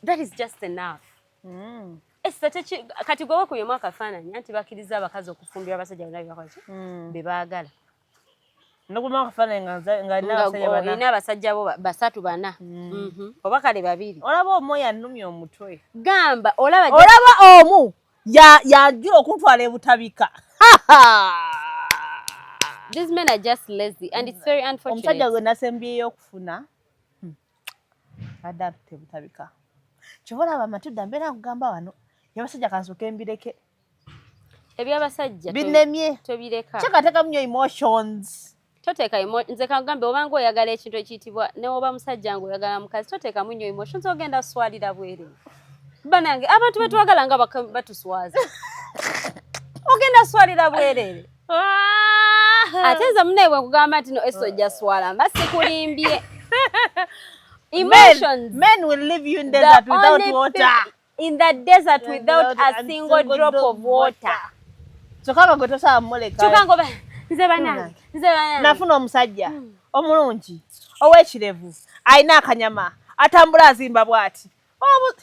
that is just enough. Esther, kati gwe wekuyemu akafaananyi anti bakkiriza abakazi okufumbira abasajja bonna bebakola ki be baagala. Nokuma akafaananyi nga nina Nga abasajja bana. olina abasajja bo basatu bana. Oba kale babiri. Olaba omu yannumya omutwe. Gamba olaba Olaba omu yajula okuntwala ebutabika. These men are just lazy and it's very unfortunate. Omusajja gwe nasembyeyo okufuna adde atutte butabika. Kyova olaba Matilda mbeera nkugamba wano yabasajja kansooke mbireke. Ebyabasajja Binnemye. tobireka. Kyekateekamu nnyo emotions. Toteeka nze kagambe obanga oyagala ekintu ekiyitibwa newoba musajja ng'oyagala mukazi, toteekamu nnyo emotions, ogenda swalira bwereere. Banange abantu betwagala nga batuswaza, ogenda swalira bwereere. Ate nze munaye bwe nkugamba nti no eso ojja swala, mba sikulimbye. Emotions, Men will leave you in the desert without only water. In the desert without a single drop of water. Kyokka nga gwe tosobola mumuleka. Kyokka ngoba nze banange, nze banange. Nafuna omusajja omulungi ow'ekirevu alina akanyama atambula azimba bw'ati.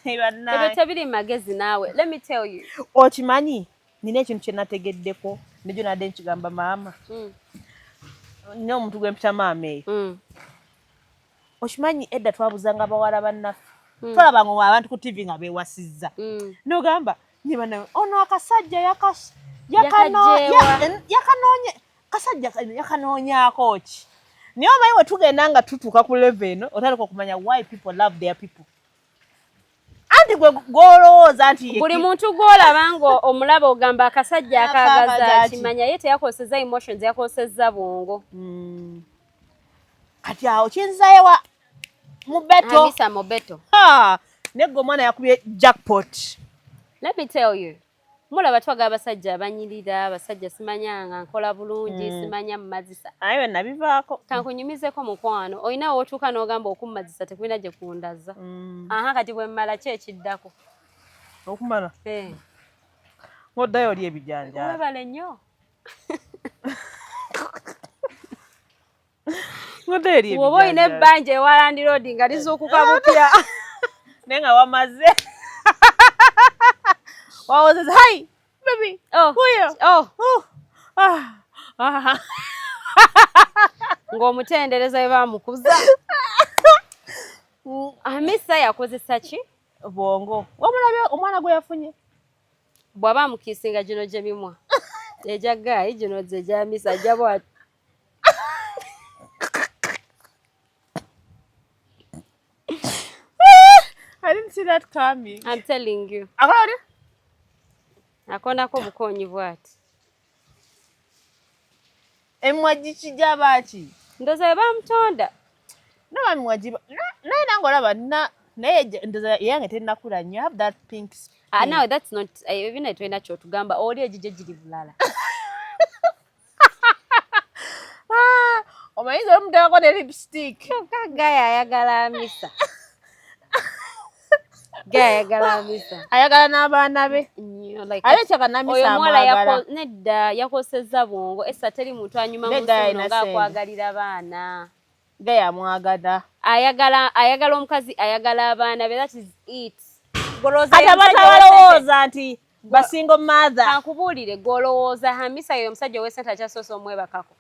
Ebyo Bannange. tebiri magezi naawe, let me tell you. Okimanyi nina ekintu kye nategeddeko nejo nadde nkigamba maama. Nina omuntu gwe mpita maama eyo. Okimanyi edda twabuzanga bawala bannaffe, twalabanga abantu ku TV nga beewasizza, nogamba Nibana ono akasajja yakanoonye kasajja yakanoonyaako ki? Naye omanyi we tugenda nga tutuuka ku level eno, otandika okumanya why people love their people. Anti gwe gw'olowooza nti buli muntu gw'olaba nga omulaba ogamba akasajja akaagaza kimanya ye teyakozesezza emotions, yakozesezza bwongo. Kati awo kinzayo wa Mubeto. Hamisa Mobeto. Naye gwe omwana yakubye jackpot. Let me tell you, mulaba twagala abasajja abanyirira, abasajja simanya nga nkola bulungi, simanya mmazisa. Aye we nabivaako. Kankunyumizeko mukwano, olina w'otuuka n'ogamba okummazisa tekulina gye kundaza. Aha, kati bwe mmala ki ekiddako? Okumala? Ng'oddayo oli ebijanjaalo. Webale nnyo. Ng'oddayo oli Bw'oba olina ebijanjaalo. ebbanja ewa landlord nga lizuukuka bupya. Naye nga wamaze. Wawozeza, hi, baby. Oh. Huyo. Oh. Oh. Ah. Ah. Ng'omutendereza bwe bamukuza. Hamisa yakozesa ki? Bwongo. Wamulabye omwana gwe yafunye? Bw'aba amukiisinga gino gye mimwa. Egya gaayi gino ze gya Hamisa ajja bw'ati. I didn't see that coming. I'm telling you. Akola otya? Akonako bukoonyi bw'ati. Emimwa gikijaba ki? Ndowooza bwe bamutonda. Naba mimwa giba naye nange olaba naye ndowooza yange tennakula nnyo. I have that pink Ah, no, that's not ebina tolina ky'otugamba, oli egigye giri bulala. Ah, omanyiza omuteekako ne lipstick. Kyokka Gaya ayagala Hamisa. Gaya ayagala Hamisa. Ayagala n'abaana be. Nnyo, like Ate kyaka Namisa oyo omuwala amwagala. Nedda yakosezza bwongo. Esa teri muntu anyuma mu Nedda nsi muno alina ssente. ng'akwagalira baana. Gaya amwagala. Ayagala, ayagala omukazi, ayagala abaana be, that is it. Gw'olowooza Kati ye abantu musajja ow'essente. abalowooza nti ba single mother. Kankubuulire, gw'olowooza Hamisa ye omusajja ow'essente akyasoose omwebakako.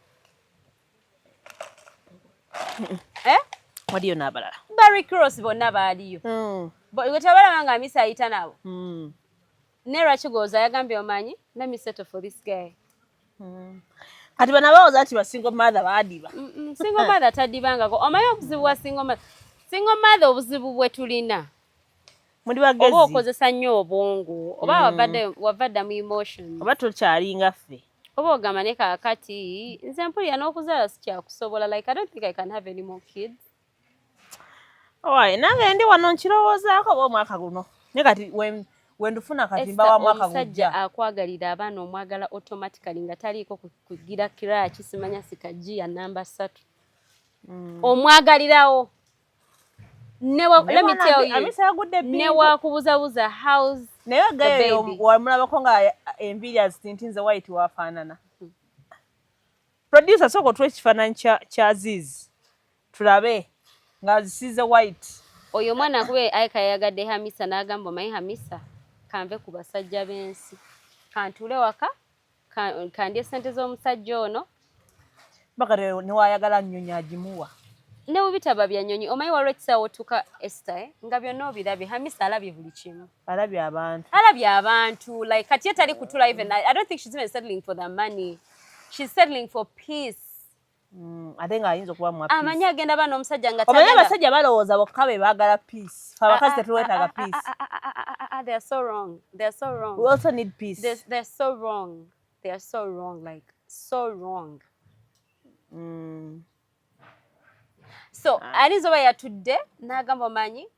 Eh? Waliyo n'abalala. Barry Cross bonna baaliyo. Gwe tebalaba nga Hamisa ayita nabo. Ne lwaki gw'olowooza yagambye omanyi, let me settle for this guy. Kati bano abalowooza nti ba single mother baadiba. Single mother tadibangako. Omanyi obuzibu bwa single mother? Single mother obuzibu bwe tulina. Muli bagezi. Oba okozesa nnyo obwongo, oba wava dda mu emotions. Oba tokyalinga ffe. Oba ogamba ne kaakati nze mpulira n'okuzaala sikyakusobola, like I don't think I can have any more kids. Owaye nange ndi wano nkirowoozaako oba omwaka guno. Naye kati wendufuna kati mba wa mwaka Omusajja gujja. akwagalira abaana omwagala automatically nga taliiko kugira kiraki simanya sikagiya namba 3. Omwagalirawo. Let me tell you. Hamisa yagudde Ne wakubuzabuza house Naye the gayo baby. wamulabako nga enviiri azitintinze white wafaanana. Producer sooka otuwe ekifaananyi kya Aziz tulabe ng'azisiize white. Oyo omwana akube Aika yayagadde Hamisa n'agamba omanyi Hamisa kanve ku basajja b'ensi kantuule waka kandye ssente z'omusajja ono. Paka ne wayagala nnyonyi agimuwa. Ne bwe bitaba bya nnyonyi omanyi waliwo ekisaawe otuuka Esther, nga byonna obirabye. Hamisa alabye buli kimu. Alabye abantu. Alabye abantu, like kati ye tali kutula even I don't think she's even settling for the money. She's settling for peace. Ate ng'ayinza okuba mwa peace. Amanyi agenda ba n'omusajja nga Omanyi tagenda. abasajja balowooza bokka be baagala peace. Ffe abakazi tetwetaaga peace. They are so wrong. They are so wrong. We also need peace. They're so wrong. They are so wrong, like so wrong. So, ayinza oba yatudde n'agamba omanyi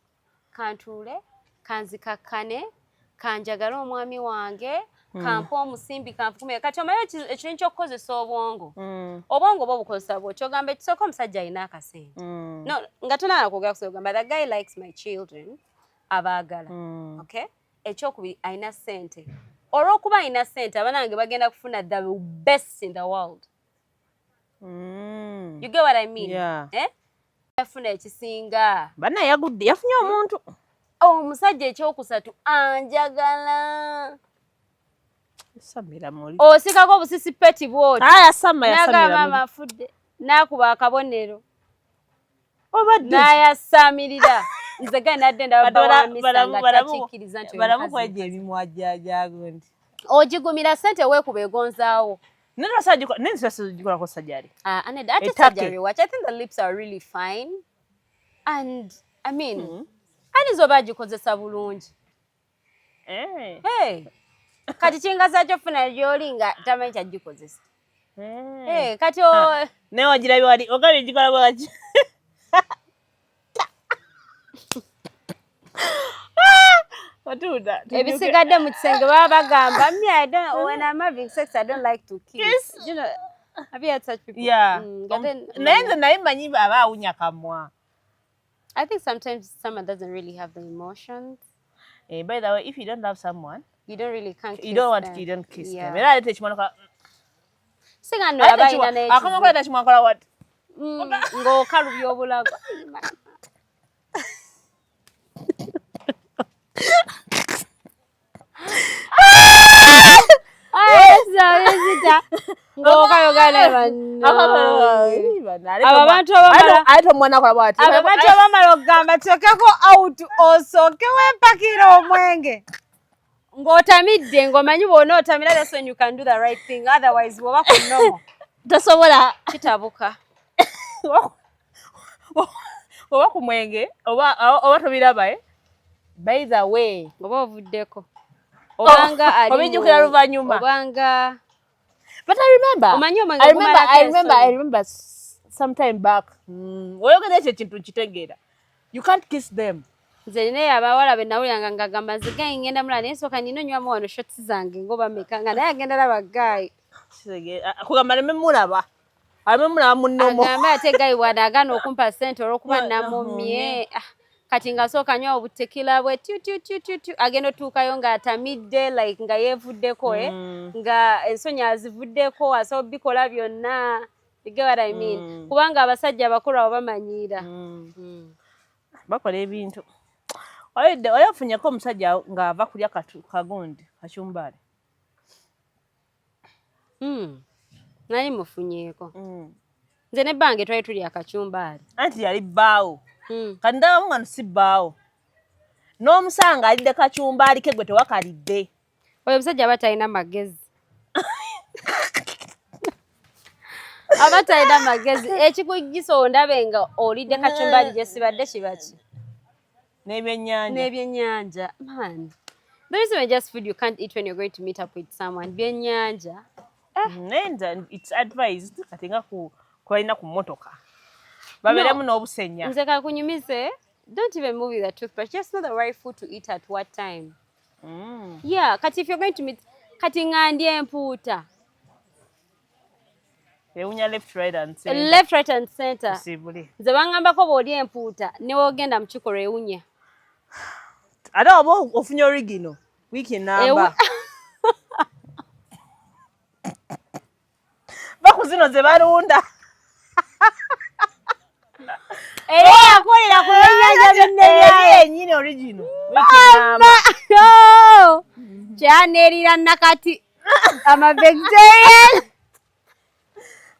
kantuule kanzikakkane kanjagale omwami wange kampe omusimbi kanfukume. Kati omanyi ekintu ky'okukozesa obwongo. Obwongo bwo bukozesa bw'otyo, ogamba ekisooka omusajja alina akasente. No, nga tonala kwogera kusooka ogamba the guy likes my children, abaagala. Okay? Ekyokubiri alina ssente. Olw'okuba alina ssente abaana bange bagenda kufuna the best in the world. You get what I mean? Yeah. Eh? Yafuna ekisinga. Banna yagudde, yafunye omuntu. Omusajja ekyokusatu anjagala. Samira muli. Osikako obusisi peti bw'oti. Ah, yasama, N'agamba yasamira muli. maama afudde. N'akuba akabonero. Obadde. N'ayasamirira. Nze guy nadde ndaba bba wa Misa nga takikkiriza nti oyo balamu mukazi kweja emimwa gyagundi. Ogigumira ssente weekuba egonzaawo. Naye surgery. And ate surgery watch. I think the lips are really fine. And I mean, ayinza oba agikozesa bulungi. Eh. Hey. Kati kingaza kyofuna gy'oli nga tamanyi kyagikozesa. Eh. Hey, kati Naye wagirabye wali ogabye gikola bwaki? Matuuda. Ebisigadde mu kisenge baba bagamba me, I don't, when I'm having sex, I don't like to kiss. Kiss. You know, have you had such people? Yeah. But then, Naye nze naye manyi aba awunya kamwa. I think sometimes someone doesn't really have the emotions. Eh, by the way, if you don't love someone, You don't really can't kiss you don't want them. You don't kiss Yeah. them. Era aleeta ekimwanuka. Singa nno aba alina n'ekizibu. Akamwa koleeta ekimwakola what? Ng'okalubya obulago. Ay, ng'okayogana banno. Abo abantu abamala Ate omwana akola bw'ati. Abo abantu abamala okugamba tusookeko out osooke weempakira omwenge ng'otamidde ng'omanyi bw'ona otamira, that's when you can do the right thing. Otherwise bw'oba ku normal Tosobola. Kitabuka. Oba ku mwenge oba tobiraba, eh? By the way, oba ovuddeko obanga ali Obijjukira luvannyuma. Obanga But I remember. Omanyi omwenge I remember, gumalako I remember, I ensonyi. remember some time back. Oyogera ekyo ekintu nkitegeera. You can't kiss them. Nze naye abawala be nawuliranga ngagamba nze guy ngenda mulala naye nsooka nina onywamu wano shots zange ngoba meka nga naye agenda laba guy. Kitegeera. Kugamba aleme mulaba. Aleme mulaba munnomo. Agambe ate guy bw'anaagaana okumpa ssente olw'okuba namumye. Ah, kati ng'asooka anywa obutekila bwe tyu tyu tyu tyu tyu agenda otuukayo ng'atamidde like nga yeevuddeko, eh? Nga ensonyi azivuddeko, asobola bikola byonna. You get what I mean? Kubanga abasajja abakulu abo bamanyiira. Bakola ebintu. Oyedde oli ofunyeko omusajja ng'ava kulya kagundi kachumbari? Nali mufunyeeko. Nze nebbange twali tulya akacumbaali. Anti yali bbaawo. Kati ndabamu nga si bbaawo. N'omusanga alidde kacumbaali ke gwe tewakalidde. Oyo omusajja aba talina magezi. Aba talina magezi. Ekikugisa ondabe nga olidde kacumbaali gye sibadde kiba ki? N'ebyennyanja. N'ebyennyanja. Man. There is even just food you can't eat when you're going to meet up with someone. Byennyanja. Naye nze it's advised kati nga ku kubalina ku mmotoka. Babeeremu n'obusenya. Nze kakunyumize, don't even move with a toothbrush. Just know the right food to eat at what time. Yeah, kati if you're going to meet, kati nga ndya empuuta. Ewunya left, right and center. Left, right and center. Osiibule. Nze bangambako bw'olya empuuta ne w'ogenda mu kikolwa ewunya. Ate oba ofunye original wiiki enamba. Va ku zino ze balunda. Era yakolera ku byennyanja binene. Eri yennyini original. Wiiki enamba. No! Kyaneerira nakati. I'm a vegetarian.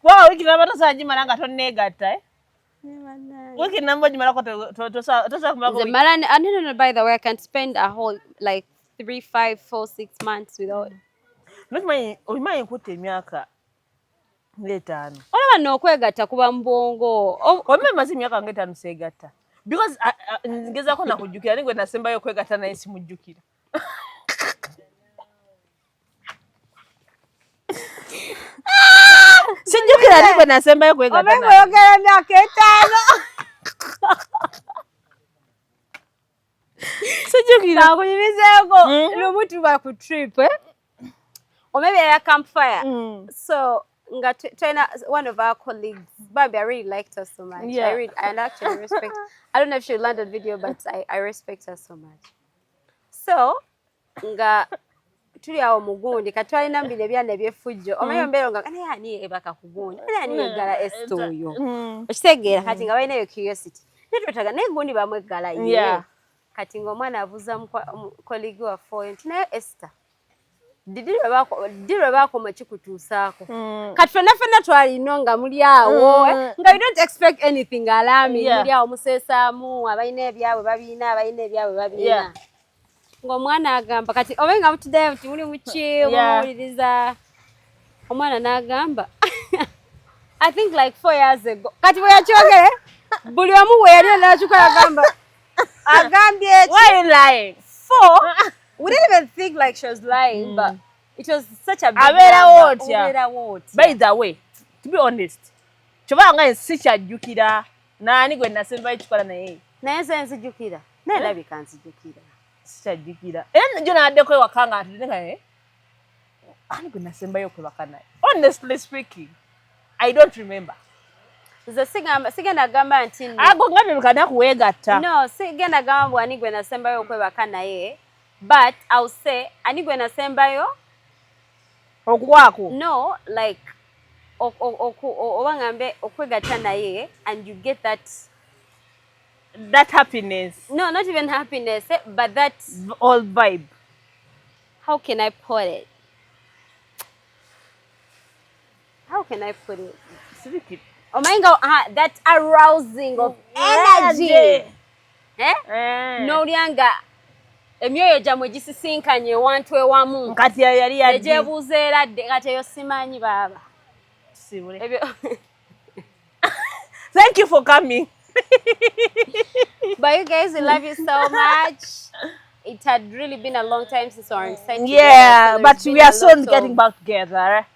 Kubanga wiiki namba tosobola gimala nga tonneegatta, eh? Wiiki namba ogimalako tosobola kumalako Nze wiiki. mala ah, no, by the way, I can spend a whole like 3, 5, 4, 6 months without. Nokimanyi obimanyi nkutta emyaka ng'etaano. Olaba nno okwegatta kuba mu bwongo. Obimanyi maze emyaka ng'etaano seegatta. Because ngezaako nakujjukira naye gwe nasembayo okwegatta naye simujjukira. Sijjukira ni gwe nasembayo kwegatta Oba naye. oyogera emyaka 5. Sijjukira. Nakunyumizeeko lumu tuba ku trip, eh? Or maybe at a campfire. So nga tulina one of our colleagues, Bambi, I really liked her so much. I really, and actually respect. I don't know if she landed video, but I respect her so much. So nga tuli awo mu gundi kati twalina bino ebyana ebyeffujjo omanyi embeera nga naye ani ebaka ku gundi naye ani yeggala esita oyo okitegeera kati nga balina eyo curiosity naye twetaga naye gundi bamweggala ye. Kati ng'omwana abuuza colleague waffe oyo nti naye Esther Ddi lwe baakoma kikutuusaako? Kati ffenna ffenna twalino nga muli awo, nga you don't expect anything alarming. Muli awo museesaamu, abalina ebyabwe babiina, abalina ebyabwe babiina. Ng'omwana agamba kati obe nga mutuddeyo nti muli muki, muwuliriza, omwana n'agamba, "I think like 4 years ago." Kati bwe yakyogere, buli omu we yali n'akyuka yagamba, agambye ki? Why are you lying? Four. We didn't even think like she was lying, but it was such a big Abeerawo number. otya? Obeerawo otya? By the way, to be honest, kyobanga nga sikyajjukira naani gwe nasembayo kikola naye. Naye nze nzijukira, naye labika nzijukira. Sikyajjukira, era jo naddeko ewaka nga ntudde nga, eh, ani gwe nasembayo okwebaka naye? Honestly speaking, I don't remember. Nze sigamba, sigenda gamba nti nno Ago nga bye weegatta. No, sigenda gamba mbu ani gwe nasembayo okwebaka naye, but I'll say ani gwe nasembayo Okuwaako. No, like oba ngambe okwegatta naye and you get that That happiness. No, not even happiness, eh, but that All vibe. How can I put it? How can I put it? Siriki. Omanyi nga that arousing of energy, eh? Eh. N'olya nga emyoyo gyammwe gisisinkanye ewantu ewamu. Kati yali yaddi? Egyebuuza eradde. Kati eyo simanyi baaba. Tusibule. Ebyo. Thank you for coming. But you guys, we love you so much. It had really been a long time since we were on set together, Yeah, so but there's been we are a soon lot getting of back together.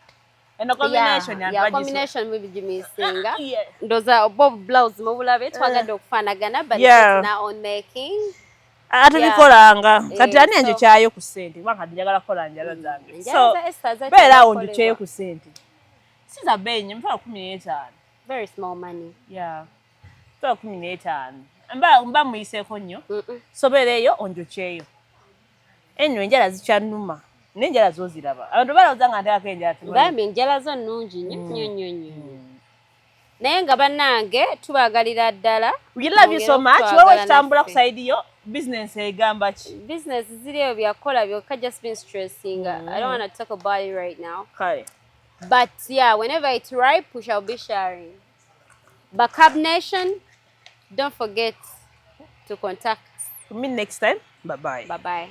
And the combination Yeah, combination mubigimissinga. Yes. Ndowooza oba blouse mubulabe twagadde okufaanagana, but it's in our own making. Atubikolanga kati. Eh, Ani anjokyayo ku ssente? Kubanga kati njagala kukola njala zange. Enjala So za Esther zakyali beera awo kukolebwa. njokyeyo ku ssente, si za bbeeyi nnyo, 150,000. Very small money. Yeah, 15,000. Mba muyiseeko nnyo. So beera eyo onjokyeyo. Enno enjala zikyannuma, n'enjala zoziraba, abantu balowooza nga nteekako enjala, temanyi. Bambi, enjala zo nnungi nnyo nnyo nnyo nnyo, naye nga bannange tubaagalira ddala. We love you so much. Mwongere Wewe kitambula ku naffe. side yo business egamba ki? Business ziri eyo, byakukola byokka, just been stressing. I don't want to talk about it right now. Kale. But yeah, whenever it's ripe, we shall be sharing. But Cab Nation, don't forget to contact. To meet next time. Bye bye. Bye bye.